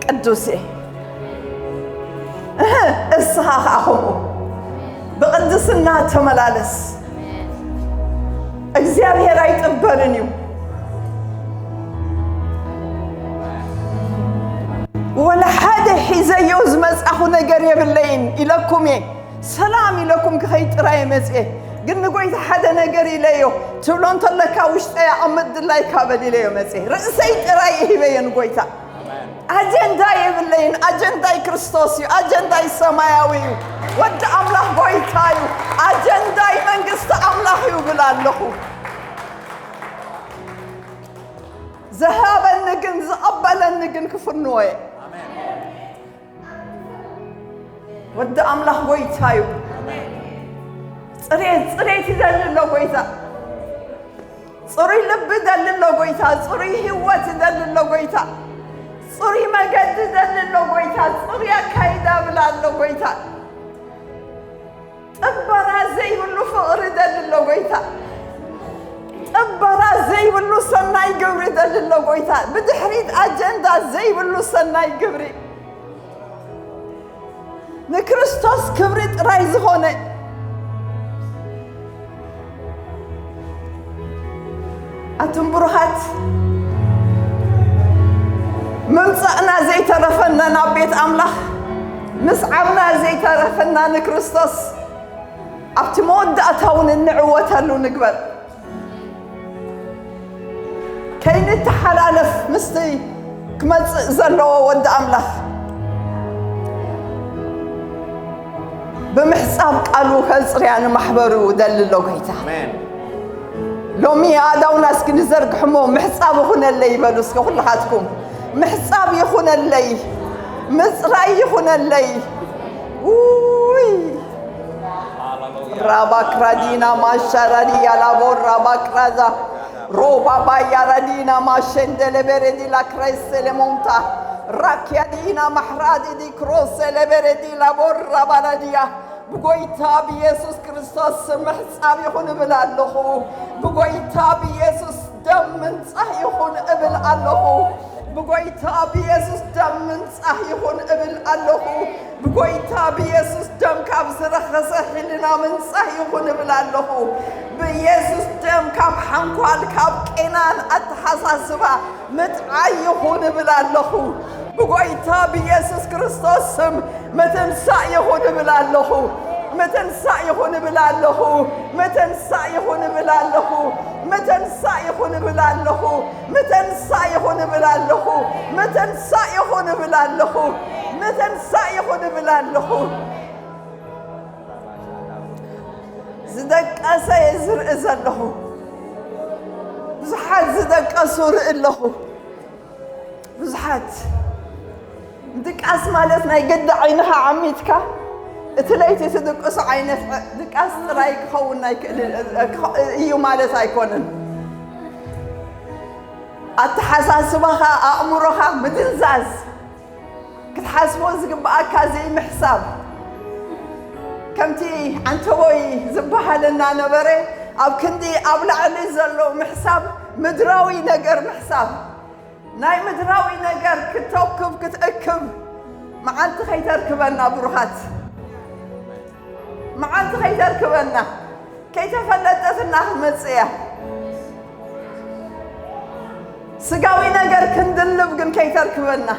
ቅዱስ እየ። እህ፣ እስኻ ኸኣ ኸምኡ ብቕድስና ተመላለስ። እግዚኣብሔር ኣይጥበርን እዩ። ወላ ሓደ ሒዘዮ ዝመጻኹ ነገር የብለይን ኢለኩም እየ። ሰላም ኢለኩም ክኸይድ ጥራይ እየ መጽኤ። ግን ንጎይታ ሓደ ነገር ኢለዮ። ትብሎ እንተለካ ውሽጠይ ኣቐምጥ ድላይካ በል ኢለዮ መጽኤ። ርእሰይ ጥራይ እየ ሂበዮ ንጎይታ። ኣጀንዳ የብለይን። ኣጀንዳይ ክርስቶስ እዩ። ኣጀንዳይ ሰማያዊ እዩ። ወዲ ኣምላኽ ጎይታ እዩ። ኣጀንዳይ መንግስቲ ኣምላኽ እዩ ብል ኣለኹ። ዝሃበኒ ግን ዝቐበለኒ ግን ክፍንዎ እየ። ወዲ ኣምላኽ ጎይታ እዩ። ጽሬት፣ ጽሬት ይደሊ ኣሎ ጎይታ። ጽሩይ ልቢ ይደሊ ኣሎ ጎይታ። ጽሩይ ህይወት ይደሊ ኣሎ ጎይታ። ጽሩይ መገዲ ይደሊ ኣሎ ጎይታ። ጽሩይ ኣካይዳ ብላ ኣሎ ጎይታ። ጥበራ ዘይብሉ ፍቕሪ ይደሊ ኣሎ ጎይታ። ጥበራ ዘይብሉ ሰናይ ግብሪ ይደሊ ኣሎ ጎይታ። ብድሕሪት ኣጀንዳ ዘይብሉ ሰናይ ግብሪ። ንክርስቶስ ክብሪ ጥራይ ዝኾነ። ኣቱም ብሩኻት፣ ምምጻእና ዘይተረፈና ናብ ቤት ኣምላኽ፣ ምስዓብና ዘይተረፈና ንክርስቶስ ኣብቲ መወዳእታ እውን እንዕወተሉ ንግበር። ከይንተሓላለፍ ምስቲ ክመጽእ ዘለዎ ወዲ ኣምላኽ ብምሕጻብ ቃሉ ከጽርያ ንማሕበሩ ደሊ ኣሎ ጎይታ። ኣሜን። ሎሚ ኣእዳውና እስኪ ንዘርግሕ እሞ፣ ምሕጻብ ይኹነለይ ይበሉ እስከ ኩልኻትኩም። ምሕጻብ ይኹነለይ፣ ምጽራይ ይኹነለይ። ውይ። ራባክራዲና ማሻራዲያ ላቦ ራባክራዛ ሮባ ባያ ራዲና ማሸንደለ በረዲ ላክራይሰ ለሞንታ ራኪያ ዲና ማሕራዲ ዲ ክሮሰ ለበረዲ ላቦ ራባላዲያ ብጎይታ ብኢየሱስ ክርስቶስ ስም ምሕጻብ ይኹን እብል ኣለኹ። ብጎይታ ብኢየሱስ ደም ምንጻህ ይኹን እብል ኣለኹ። ብጎይታ ብኢየሱስ ደም ምንጻህ ይኹን እብል ኣለኹ። ብጎይታ ብኢየሱስ ደም ካብ ዝረኸሰ ሕልና ምንጻህ ይኹን እብል ኣለኹ። ብኢየሱስ ደም ካብ ሓንኳል፣ ካብ ቄናን ኣተሓሳስባ ምጥዓይ ይኹን እብል ኣለኹ። ብጎይታ ብኢየሱስ ክርስቶስ ስም ምትንሳእ ይኹን እብል ኣለኹ። ምትንሳእ ይኹን እብል ኣለኹ። ምትንሳእ ይኹን እብል ኣለኹ። ምትንሳእ ይኹን እብል ኣለኹ። ምትንሳእ ይኹን እብል ኣለኹ። ምትንሳእ ይኹን እብል ኣለኹ። ምትንሳእ ይኹን እብል ኣለኹ። ዝደቀሰ እየ ዝርኢ ዘለኹ። ብዙሓት ዝደቀሱ ርኢ ኣለኹ። ብዙሓት ድቃስ ማለት ናይ ግዲ ዓይንኻ ዓሚትካ እቲ ለይቲ ትድቅሶ ዓይነት ድቃስ ጥራይ ክኸውን ኣይክእልን እዩ ማለት ኣይኮነን። ኣተሓሳስባኻ፣ ኣእምሮኻ ምድንዛዝ፣ ክትሓስቦ ዝግብኣካ ዘይምሕሳብ፣ ከምቲ ዓንተቦይ ዝበሃል እናነበረ ኣብ ክንዲ ኣብ ላዕሊ ዘሎ ምሕሳብ፣ ምድራዊ ነገር ምሕሳብ፣ ናይ ምድራዊ ነገር ክተክብ ክትእክብ መዓልቲ ከይተርክበና ብሩኻት፣ መዓልቲ ከይተርክበና፣ ከይተፈለጠትና ክትመጽእ እያ። ስጋዊ ነገር ክንድልብ ግን ከይተርክበና፣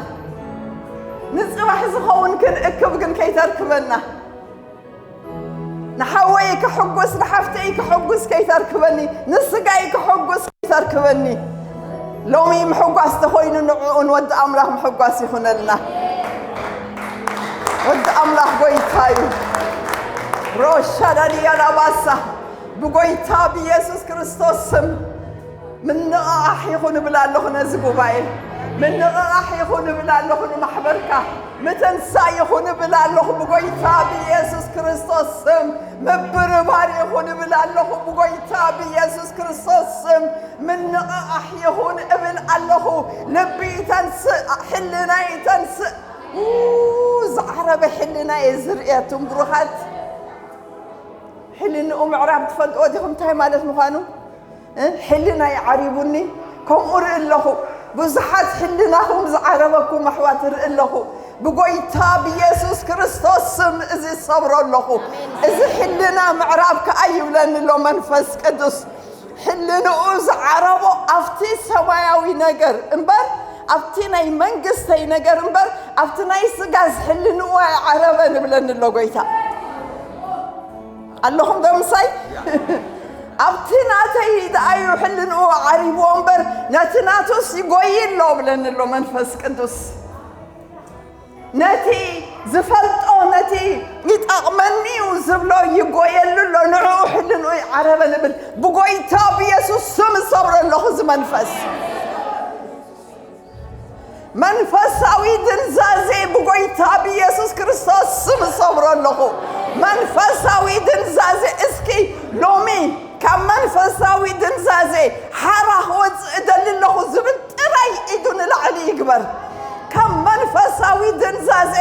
ንጽባሕ ዝኸውን ክንእክብ ግን ከይተርክበና፣ ንሓወይ ክሕጉስ ንሓፍተይ ክሕጉስ ከይተርክበኒ፣ ንስጋይ ክሕጉስ ከይተርክበኒ። ሎሚ ምሕጓስ ተኾይኑ ንዕኡ ንወዲ ኣምላኽ ምሕጓስ ይኹነልና። ወዲ ኣምላኽ ጎይታ እዩ። ሮሻ ዳንያ ላባሳ ብጎይታ ብኢየሱስ ክርስቶስ ስም ምንቕቓሕ ይኹን እብል ኣለኹ ነዚ ጉባኤ። ምንቕቓሕ ይኹን እብል ኣለኹ ንማሕበርካ። ምትንሳእ ይኹን እብል ኣለኹ ብጎይታ ብኢየሱስ ክርስቶስ ስም። ምብርባር ይኹን እብል ኣለኹ ብጎይታ ብኢየሱስ ክርስቶስ ስም። ምንቕቓሕ ይኹን እብል ኣለኹ። ልቢ ይተንስእ፣ ሕልናይ ይተንስእ። ኡ፣ ዝዓረበ ሕልና እየ ዝርእየቱም ብሩኻት። ሕልንኡ ምዕራብ ትፈልጥዎ ዲኹም እንታይ ማለት ምዃኑ? እ? ሕልናይ ዓሪቡኒ፣ ከምኡ ርኢ ኣለኹ። ብዙሓት ሕልናኹም ዝዓረበኩም ኣሕዋት ርኢ ኣለኹ። ብጎይታ ብኢየሱስ ክርስቶስ ስም እዚ ሰብሮ ኣለኹ። እዚ ሕልና ምዕራብ ከኣ ይብለኒ ኣሎ መንፈስ ቅዱስ። ሕልንኡ ዝዓረቦ ኣብቲ ሰማያዊ ነገር እምበር፣ ኣብቲ ናይ መንግስተይ ነገር እምበር፣ ኣብቲ ናይ ስጋ ሕልንኡ ኣይዓረበን እብለኒ ኣሎ ጎይታ። ኣለኹም ዶ ምሳይ? ኣብቲ ናተይ ደኣ እዩ ሕልንኡ ዓሪብዎ እምበር፣ ነቲ ናቱስ ይጎይ ኣሎ እብለኒ ኣሎ መንፈስ ቅዱስ። ነቲ ዝፈልጦ፣ ነቲ ይጠቕመኒ እዩ ዝብሎ ይጎየሉ ኣሎ። ንዕኡ ሕልንኡ ይዓረበን እብል። ብጎይታ ብኢየሱስ ስም እሰብሮ ኣለኹ እዚ መንፈስ። መንፈሳዊ ድንዛዜ ብጎይታ ብኢየሱስ ክርስቶስ ስም እሰብሮ ኣለኹ። መንፈሳዊ ድንዛዜ እስኪ ሎሚ ካብ መንፈሳዊ ድንዛዜ ሓራ ክወፅእ እደሊ ኣለኹ ዝብል ጥራይ ኢዱ ንላዕሊ ይግበር። ካብ መንፈሳዊ ድንዛዜ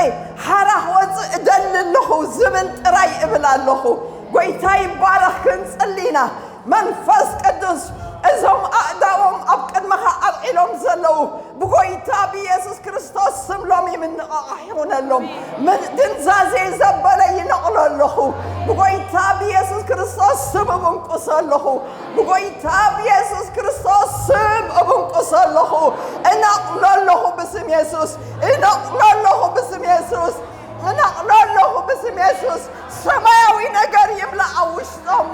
ሓራ ክወፅእ እደሊ ኣለኹ ዝብል ጥራይ እብል ኣለኹ። ጎይታ ይባረኽ። ክንጽሊ ኢና። መንፈስ ቅዱስ፣ እዞም ኣእዳዎም ኣብ ቅድመኻ ኣልዒሎም ዘለዉ ብጎይታ ብኢየሱስ ክርስቶስ ስም ሎሚ ምንቕቓሕ ይኹነሎም። ምን-፣ ድንዛዜ ዘበለ ይነቕሎ ኣለኹ። ብጎይታ ብኢየሱስ ክርስቶስ ስም እብንቁሶ ኣለኹ። ብጎይታ ብኢየሱስ ክርስቶስ ስም እብንቁሶ ኣለኹ። እነቕሎ ኣለኹ ብስም የሱስ። እነቕሎ ኣለኹ ብስም የሱስ። እነቕሎ ኣለኹ ብስም የሱስ። ሰማያዊ ነገር ይምላእ ኣብ ውሽጦም።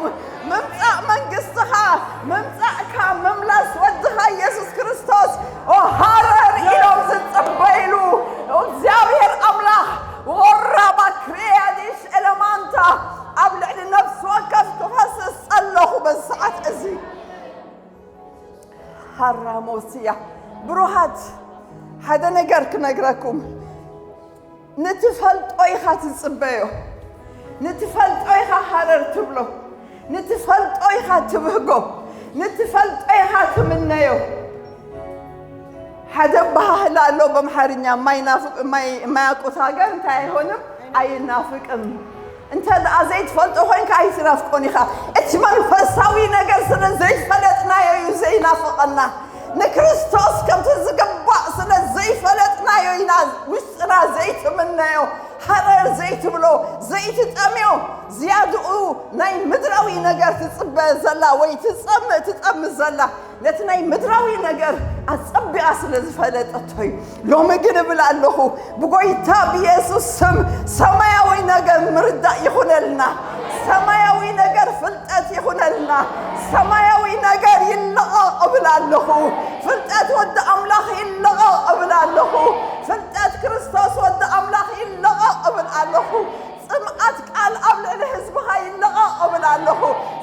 ምምጻእ መንግስትኻ፣ ምምጻእካ፣ ምምላስ ወድኻ ኢየሱስ ክርስቶስ፣ ኦ ሃረር ኢሎም ዝጽበይሉ እግዚኣብሔር ኣምላኽ፣ ወራባ ክሪያዲሽ ኤለማንታ ኣብ ልዕሊ ነፍሲ ወከፍ ክፈስስ ጸለኹ በዚ ሰዓት እዚ። ሃራሞስያ። ብሩሃት፣ ሓደ ነገር ክነግረኩም። ንትፈልጦ ኢኻ ትጽበዮ። ንትፈልጦ ኢኻ ሃረር ትብሎ። ንትፈልጦ ኢኻ ትብህጎ። ንትፈልጦ ኢኻ ትምነዮ። ሓደ ኣበሃህላ ኣሎ በምሓርኛ፣ የማይናፍቅ-፣ የማይ-፣ የማያውቁት ሀገር እንታይ አይሆንም? አይናፍቅም። እንተ ደኣ ዘይትፈልጦ ኮይንካ ኣይትናፍቆን ኢኻ። እቲ መንፈሳዊ ነገር ስለ ዘይፈለጥናዮ እዩ ዘይናፍቐና። ንክርስቶስ ከምቲ ዝግባእ ስለ ዘይፈለጥናዮ ኢና ውሽጥና ዘይትምነዮ፣ ሃረር ዘይትብሎ፣ ዘይትጠምዮ። ዝያድኡ ናይ ምድራዊ ነገር ትጽበ ዘላ ወይ ትጸምእ ትጠምእ ዘላ ነቲ ናይ ምድራዊ ነገር ኣጸቢቓ ስለ ዝፈለጠቶ እዩ። ሎሚ ግን እብል ኣለኹ፣ ብጎይታ ብየሱስ ስም ሰማያዊ ነገር ምርዳእ ይኹነልና። ሰማያዊ ነገር ፍልጠት ይኹነልና። ሰማያዊ ነገር ይለቐቕ እብል ኣለኹ። ፍልጠት ወዲ ኣምላኽ ይለቐቕ እብል ኣለኹ። ፍልጠት ክርስቶስ ወዲ ኣምላኽ ይለቐቕ እብል ኣለኹ። ጽምኣት ቃል ኣብ ልዕሊ ህዝብኻ ይለቐቕ እብል ኣለኹ።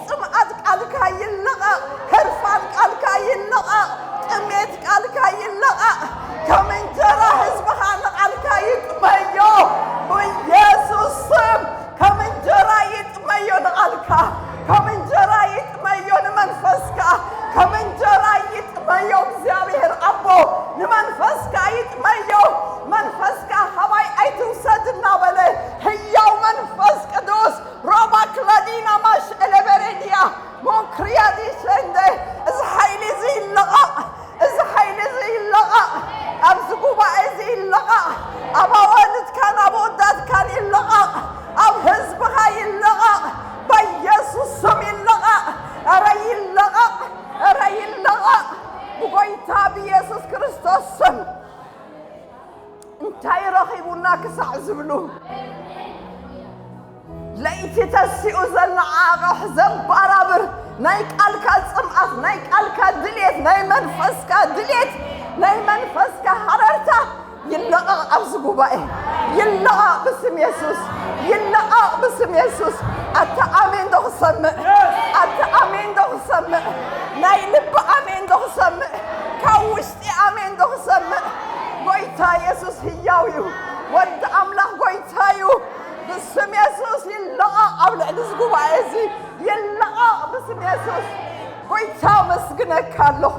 ጽምኣት ቃልካ ይለቐቕ። ህርፋን ቃልካ ይለቐቕ። ጥሜት ቃልካ ይለቐቕ። ከም እንጀራ ህዝብኻ ንቓልካ ይጥመዮ። ብየሱስ ስም ከም እንጀራ ይጥመዮ ንቓልካ። ከም እንጀራ ይጥመዮ ንመንፈስካ። ከም እንጀራ ይጥመዮ እግዚኣብሔር ኣቦ ንመንፈስካ ይጥመዮ። መንፈስካ ካባይ ኣይትውሰድ እናበለ ህያው መንፈስ ቅዱስ ሮባ ክላዲና ማሽ ኤሌበሬድያ ሞክርያ ዲሸንደ እዚ ሓይሊ እዚ ይለቐቕ። እዚ ሓይሊ እዚ ይለቐቕ። ኣብዚ ጉባኤ እዚ ይለቐቕ። ኣብ ኣዋልድካን ኣብ ኣወዳትካን ይለቐቕ። ኣብ ህዝብኻ ይለቐቕ። በኢየሱስ ስም ይለቐቕ። ኧረ ይለቐቕ። ኧረ ይለቐቕ። ብጎይታ ብኢየሱስ ክርስቶስ ስም። እንታይ ረኺቡና ክሳዕ ዝብሉ፣ ለይቲ ተሲኡ ዘነዓቕሕ ዘባራብር ናይ ቃልካ ጽምኣት፣ ናይ ቃልካ ድልየት፣ ናይ መንፈስካ ድልየት፣ ናይ መንፈስካ ሃረርታ ይለቐቕ ኣብዚ ጉባኤ። ይለቐቕ ብስም የሱስ። ይለቐቕ ብስም የሱስ። ኣታ ኣሜን ዶ ክሰምዕ? ኣታ ኣሜን ዶ ክሰምዕ? ናይ ልቢ ኣሜን ዶ ክሰምዕ? ካብ ውሽጢ ኣሜን ዶ ክሰምዕ? ጎይታ የሱስ ህያው እዩ። ወዲ ኣምላኽ ጎይታ እዩ። ብስም የሱስ ይለቐቕ ኣብ ልዕሊ እዚ ጉባኤ እዚ። ይለቐቕ ብስም የሱስ። ጎይታ ኣመስግነካ ኣለኹ።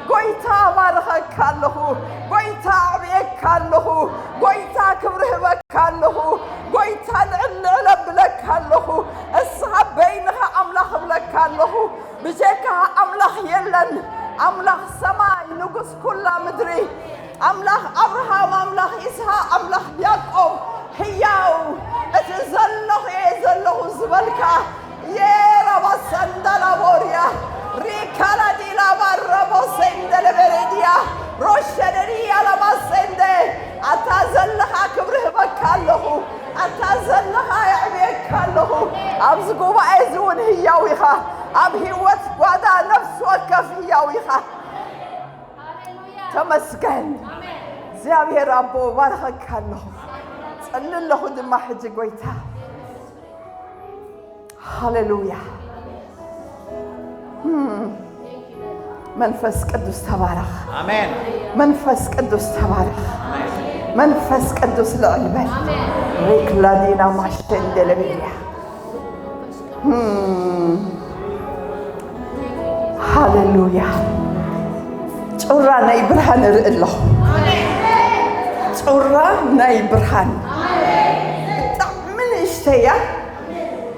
ጎይታ ኣባርኸካ ኣለኹ። ጎይታ ኣዕብየካ ኣለኹ። ጎይታ ክብሪ ህበካ ኣለኹ። ጎይታ ልዕል ልዕል ኣብለካ ኣለኹ። እስኻ በይንኻ ኣምላኽ እብለካ ኣለኹ። ብጀካ ኣምላኽ የለን። ኣምላኽ ሰማይ፣ ንጉስ ኩላ ምድሪ፣ ኣምላኽ ኣብርሃም፣ ኣምላኽ ይስሃቅ፣ ኣምላኽ ያዕቆብ፣ ህያው፣ እቲ ዘለኹ እየ ዘለኹ ዝበልካ፣ የራባ ሰንዳላ ቦርያ፣ ሪካላ ዲላ ባረቦ ሴንደለ በሬድያ፣ ሮሸደድያ ላባ ሴንደ፣ ኣታ ዘለኻ ክብሪ ህበካ ኣለኹ፣ ኣታ ዘለኻ የዕብየካ ኣለኹ። ኣብዚ ጉባኤ እዚ እውን ህያው ኢኻ። ኣብ ህይወት ጓዳ ነፍሲ ወከፍ ህያው ኢኻ። ተመስገን እግዚኣብሔር ኣቦ፣ ባርኸካ ኣለኹ። ጸሊ ኣለኹ ድማ ሕጂ ጎይታ። ሃሌሉያ። እም፣ መንፈስ ቅዱስ ተባረኽ። ኣሜን። መንፈስ ቅዱስ ተባረኽ። ኣሜን። መንፈስ ቅዱስ ልዕል በል። ሪክላዲና ማሽተ እንደለቤልያ። እም፣ ሃሌሉያ። ጩራ ናይ ብርሃን እርኢ ኣለኹ። ጩራ ናይ ብርሃን። ብጣዕሚ ንእሽተይ እያ።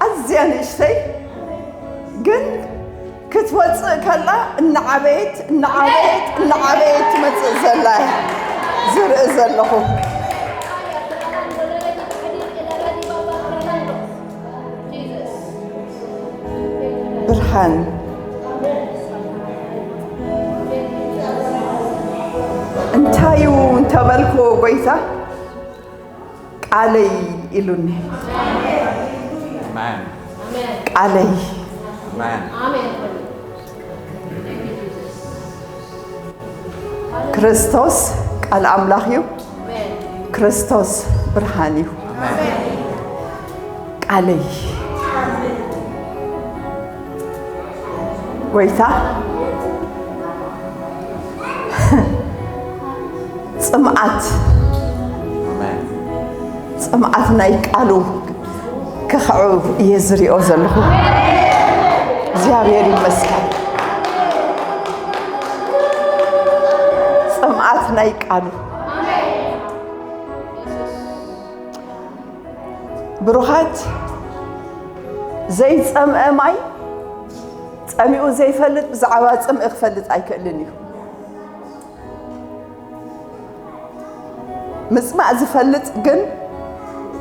ኣዝያ ንእሽተይ። ግን ክትወፅእ ከላ እናዓበየት፣ እናዓበየት፣ እናዓበየት ትመፅእ ዘላ እያ ዝርኢ ዘለኹ። ብርሃን እንታይ እዩ እንተበልክዎ፣ ጎይታ ቃለይ ኢሉኒ። ኣሜን። ቃለይ። ኣሜን። ክርስቶስ ቃል ኣምላኽ እዩ። ክርስቶስ ብርሃን እዩ። ኣሜን። ቃለይ። ጎይታ ጽምኣት፣ ኣሜን። ጽምኣት ናይ ቃሉ ክኽዕብ እየ ዝሪኦ ዘለኹ። እግዚኣብሔር ይመስገን። ጽምኣት ናይ ቃሉ። ብሩኻት፣ ዘይጸምአ ማይ ጸሚኡ ዘይፈልጥ ብዛዕባ ጽምኢ ክፈልጥ ኣይክእልን እዩ። ምጽማእ ዝፈልጥ ግን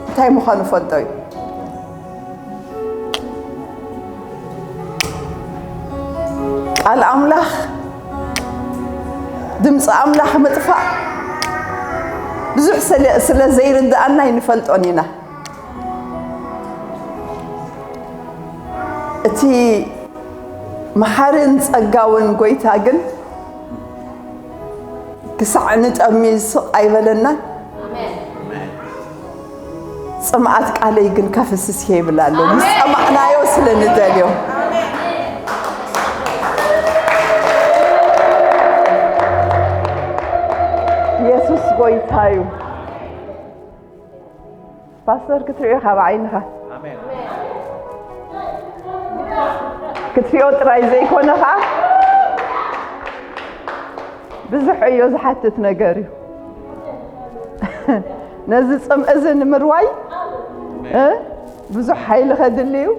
እንታይ ምዃኑ ፈልጦ እዩ። ቃል ኣምላኽ፣ ድምፂ ኣምላኽ ምጥፋእ ብዙሕ ስለ ዘይርድኣና ኣይንፈልጦን ኢና። እቲ መሓርን ጸጋውን ጎይታ ግን ክሳዕ ንጠሚ ስቕ ኣይበለናን። ጽምኣት ቃለይ ግን ከፍስስ እየ ይብል ኣሎ። ምስ ጸማዕናዮ ስለ ንደልዮ። የሱስ ጎይታ እዩ። ፓስተር ክትሪኦ ካብ ዓይንኻ ክትሪኦ ጥራይ ዘይኮነ ኸዓ ብዙሕ ዕዮ ዝሓትት ነገር እዩ። ነዚ ጽምኢ እዚ ንምርዋይ እ ብዙሕ ሓይሊ ከድሊ እዩ።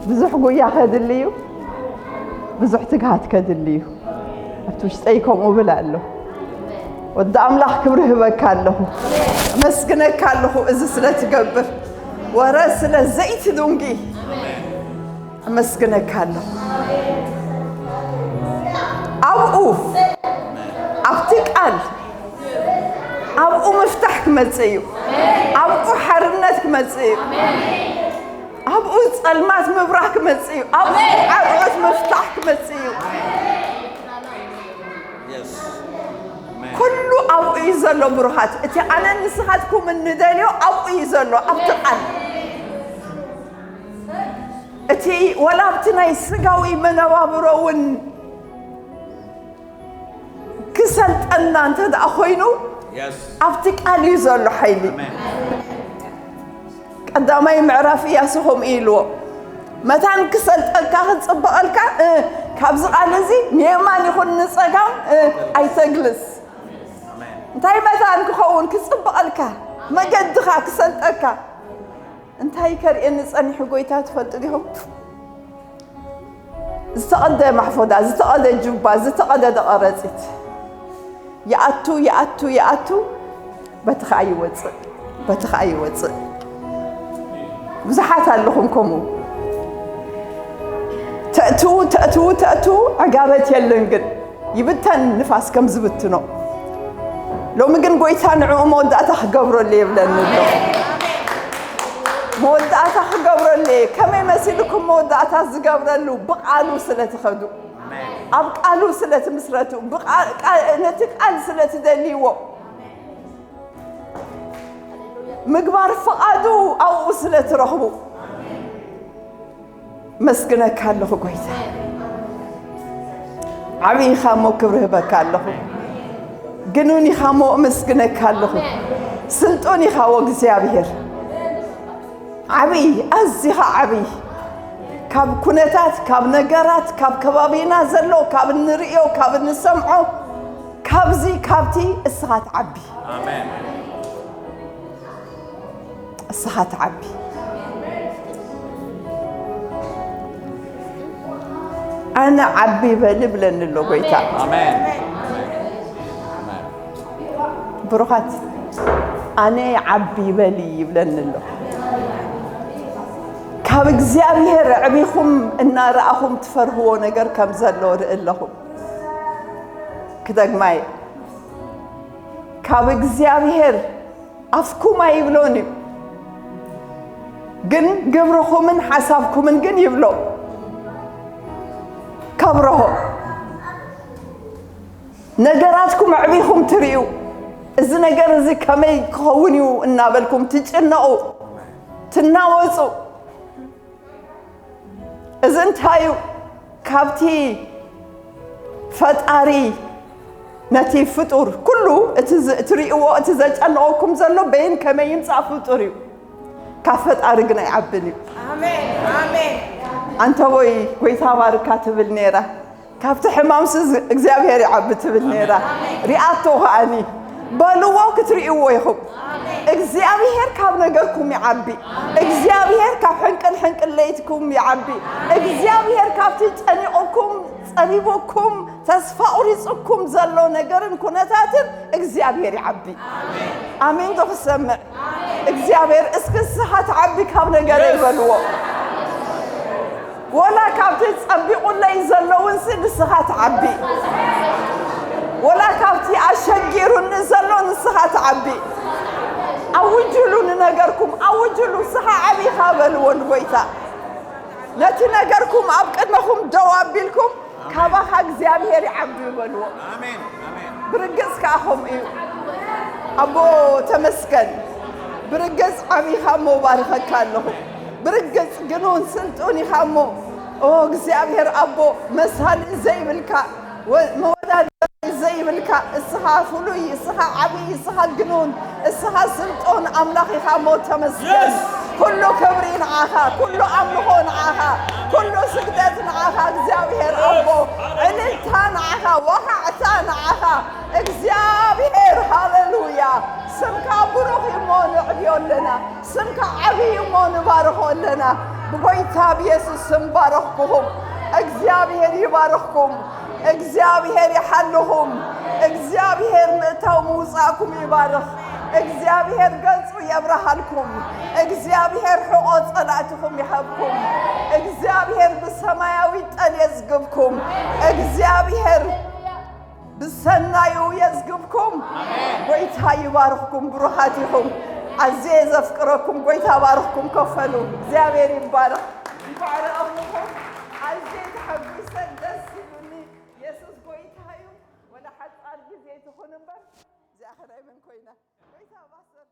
ብዙሕ ጉያ ከድሊ እዩ። ብዙሕ ትግሃት ከድሊ እዩ። ኣብቲ ውሽጠይ ከምኡ ብል ኣሎ። ወዲ ኣምላኽ ክብሪ ህበካ ኣለኹ። ኣመስግነካ ኣለኹ እዚ ስለ ትገብር። ወረ ስለ ዘይቲ ዱንጊ ኣመስግነካ ኣለኹ። ኣብኡ ኣብቲ ቃል ኣብኡ ምፍታሕ ክመጽእ እዩ። ኣብኡ ሓርነት ክመጽእ እዩ። ኣብኡ ጸልማት ምብራህ ክመጽእ እዩ። ኣብኡ ዓርዖት ምፍታሕ ክመጽእ እዩ። ኩሉ ኣብኡ እዩ ዘሎ ብሩኻት። እቲ ኣነን ንስኻትኩምን ንደልዮ ኣብኡ እዩ ዘሎ፣ ኣብቲ ቃል። እቲ ወላ ኣብቲ ናይ ስጋዊ መነባብሮ እውን ክሰልጠና እንተ ደኣ ኮይኑ ኣብቲ ቃል እዩ ዘሎ ሓይሊ። ቀዳማይ ምዕራፍ እያሱ ከምኡ ኢልዎ፣ መታን ክሰልጠካ ክጽበቐልካ እ፣ ካብዚ ቃል እዚ ንየማን ይኹን ንጸጋም እ፣ ኣይተግልስ። እንታይ መታን ክኸውን ክጽበቐልካ መገድኻ ክሰልጠካ እንታይ ከርእየኒ ጸኒሑ ጎይታ ትፈልጡ ዲኹም? ዝተቐደ ማሕፎዳ፣ ዝተቐደ ጁባ፣ ዝተቐደደ ቐረጺት ይኣቱ ይኣቱ ይኣቱ፣ በቲ ኸኣ ይወጽእ፣ በቲ ኸኣ ይወጽእ። ብዙሓት ኣለኹም ከምኡ ተእትዉ ተእትዉ ተእትዉ፣ ዕጋበት የለን ግን ይብተን ንፋስ ከም ዝብትኖ። ሎሚ ግን ጎይታ ንዕኡ መወዳእታ ክገብረሉ የብለኒ ኣሎ። መወዳእታ ክገብረሉ እየ። ከመይ መሲልኩም መወዳእታ ዝገብረሉ? ብቃሉ ስለ ትኸዱ፣ ኣብ ቃሉ ስለ ትምስረቱ፣ ብቃ- ቃ- ነቲ ቃል ስለ ትደልይዎ፣ ምግባር ፍቓዱ ኣብኡ ስለ ትረኽቡ። መስግነካ ኣለኹ ጎይታ። ዓብዪ ኢኻ እሞ ክብሪ ህበካ ኣለኹ። ግኑን ኢኻ እሞ እመስግነካ ኣለኹ። ስልጡን ኢኻ ወእግዚኣብሔር። ዓብዪ፣ ኣዚኻ ዓብዪ። ካብ ኩነታት፣ ካብ ነገራት፣ ካብ ከባቢና ዘሎ፣ ካብ እንርእዮ፣ ካብ እንሰምዖ፣ ካብዚ፣ ካብቲ እስኻ ትዓቢ። ኣሜን። እስኻ ትዓቢ። ኣነ ዓቢ በሊ ብለኒ ኣሎ ጎይታ። ኣሜን። ብሩኻት፣ ኣነ ዓቢ በሊ ይብለኒ ኣሎ። ካብ እግዚኣብሔር ኣዕቢኹም እናረኣኹም ትፈርህዎ ነገር ከም ዘሎ ርኢ ኣለኹ። ክደግማ እየ። ካብ እግዚኣብሔር ኣፍኩም ኣይብሎን እዩ፣ ግን ግብርኹምን ሓሳብኩምን ግን ይብሎ። ከብርሆ ነገራትኩም ኣዕቢኹም ትርእዩ፣ እዚ ነገር እዚ ከመይ ክኸውን እዩ እናበልኩም ትጭነቑ፣ ትናወጹ። እዚ እንታይ እዩ? ካብቲ ፈጣሪ ነቲ ፍጡር ኩሉ እቲ ዝ- እትርእይዎ፣ እቲ ዘጨንቐኩም ዘሎ በይን ከመይ ይምጻእ ፍጡር እዩ፣ ካብ ፈጣሪ ግን ኣይዓብን እዩ። ኣሜን፣ ኣሜን። ኣንተ ወይ ጎይታ ባርካ ትብል ነይራ። ካብቲ ሕማምሲ ዝ- እግዚኣብሔር ይዓቢ ትብል ነይራ። ሪኣቶ ከኣኒ በልዎ ክትርእይዎ ኢኹም። እግዚኣብሔር ካብ ነገርኩም ይዓቢ። እግዚኣብሔር ካብ ሕንቅል ሕንቅል ለይትኩም ይዓቢ። እግዚኣብሔር ካብቲ ጨኒቑኩም፣ ጸቢቡኩም፣ ተስፋ ቁሪጹኩም ዘሎ ነገርን ኩነታትን እግዚኣብሔር ይዓቢ። ኣሜን ዶ ክሰምዕ? እግዚኣብሔር እስኪ ንስኻ ትዓቢ ካብ ነገረይ በልዎ። ወላ ካብቲ ጸቢቑለይ ዘለውንሲ ንስኻ ትዓቢ። ወላ ካብቲ ኣሸጊሩኒ ዘሎ ንስኻ ትዓቢ። ኣውጅሉ ንነገርኩም፣ ኣውጅሉ፣ ንስኻ ዓቢኻ በልዎ ንጎይታ። ነቲ ነገርኩም ኣብ ቅድመኹም ደው ኣቢልኩም፣ ካባኻ እግዚኣብሔር ይዓቢ በልዎ። ኣሜን፣ ኣሜን። ብርግጽ ከኣ ከምኡ እዩ። ኣቦ ተመስገን። ብርግጽ ዓቢኻ እሞ ባርኸካ ኣለኹ። ብርግጽ ግኑን ስልጡን ኢኻ እሞ፣ ኦ እግዚኣብሔር ኣቦ፣ መሳሊ ዘይብልካ፣ ወ-፣ መወዳደሪ ዘይብልካ፣ እስኻ ፍሉይ፣ እስኻ ዓብዪ፣ እስኻ ግኑን፣ እስኻ ስልጡን ኣምላኽ ኢኻ እሞ ተመስገን። የስ! ኩሉ ክብሪ ንዓኻ፣ ኩሉ ኣምልኾ ንዓኻ፣ ኩሉ ስግደት ንዓኻ እግዚኣብሔር ኣቦ፣ ዕልልታ ንዓኻ፣ ወኻዕታ ንዓኻ እግዚኣብሔር። ሃሌሉያ! ስምካ ብሩኽ እዩ እሞ ነዕብዮ ኣለና። ስምካ ዓብዪ እሞ ንባርኾ ኣለና። ብጎይታ ብየሱስ ስም ባረኽኩኹም። እግዚኣብሔር ይባርኽኩም። እግዚኣብሔር ይሓልኹም። እግዚኣብሔር ምእታው ምውጻእኩም ይባርኽ። እግዚኣብሔር ገጹ የብርሃልኩም። እግዚኣብሔር ሕቖ ጸላእትኹም ይሃብኩም። እግዚኣብሔር ብሰማያዊ ጠል የዝግብኩም። እግዚኣብሔር ብሰናዩ የዝግብኩም። ጎይታ ይባርኽኩም። ብሩኻት ኢኹም። ኣዝየ ዘፍቅረኩም። ጎይታ ባርኽኩም። ከፈሉ። እግዚኣብሔር ይባረኽ። እንኳዕ ረኣኹኹም። ኣዝየ ተሓጒሰ፣ ደስ ኢሉኒ። የሱስ ጎይታ እዩ። ወላ ሓጻር ግዜ ትኹን እምበር፣ እዚኣ ኸ ናይ መን ኮይና? ጎይታ ባሰር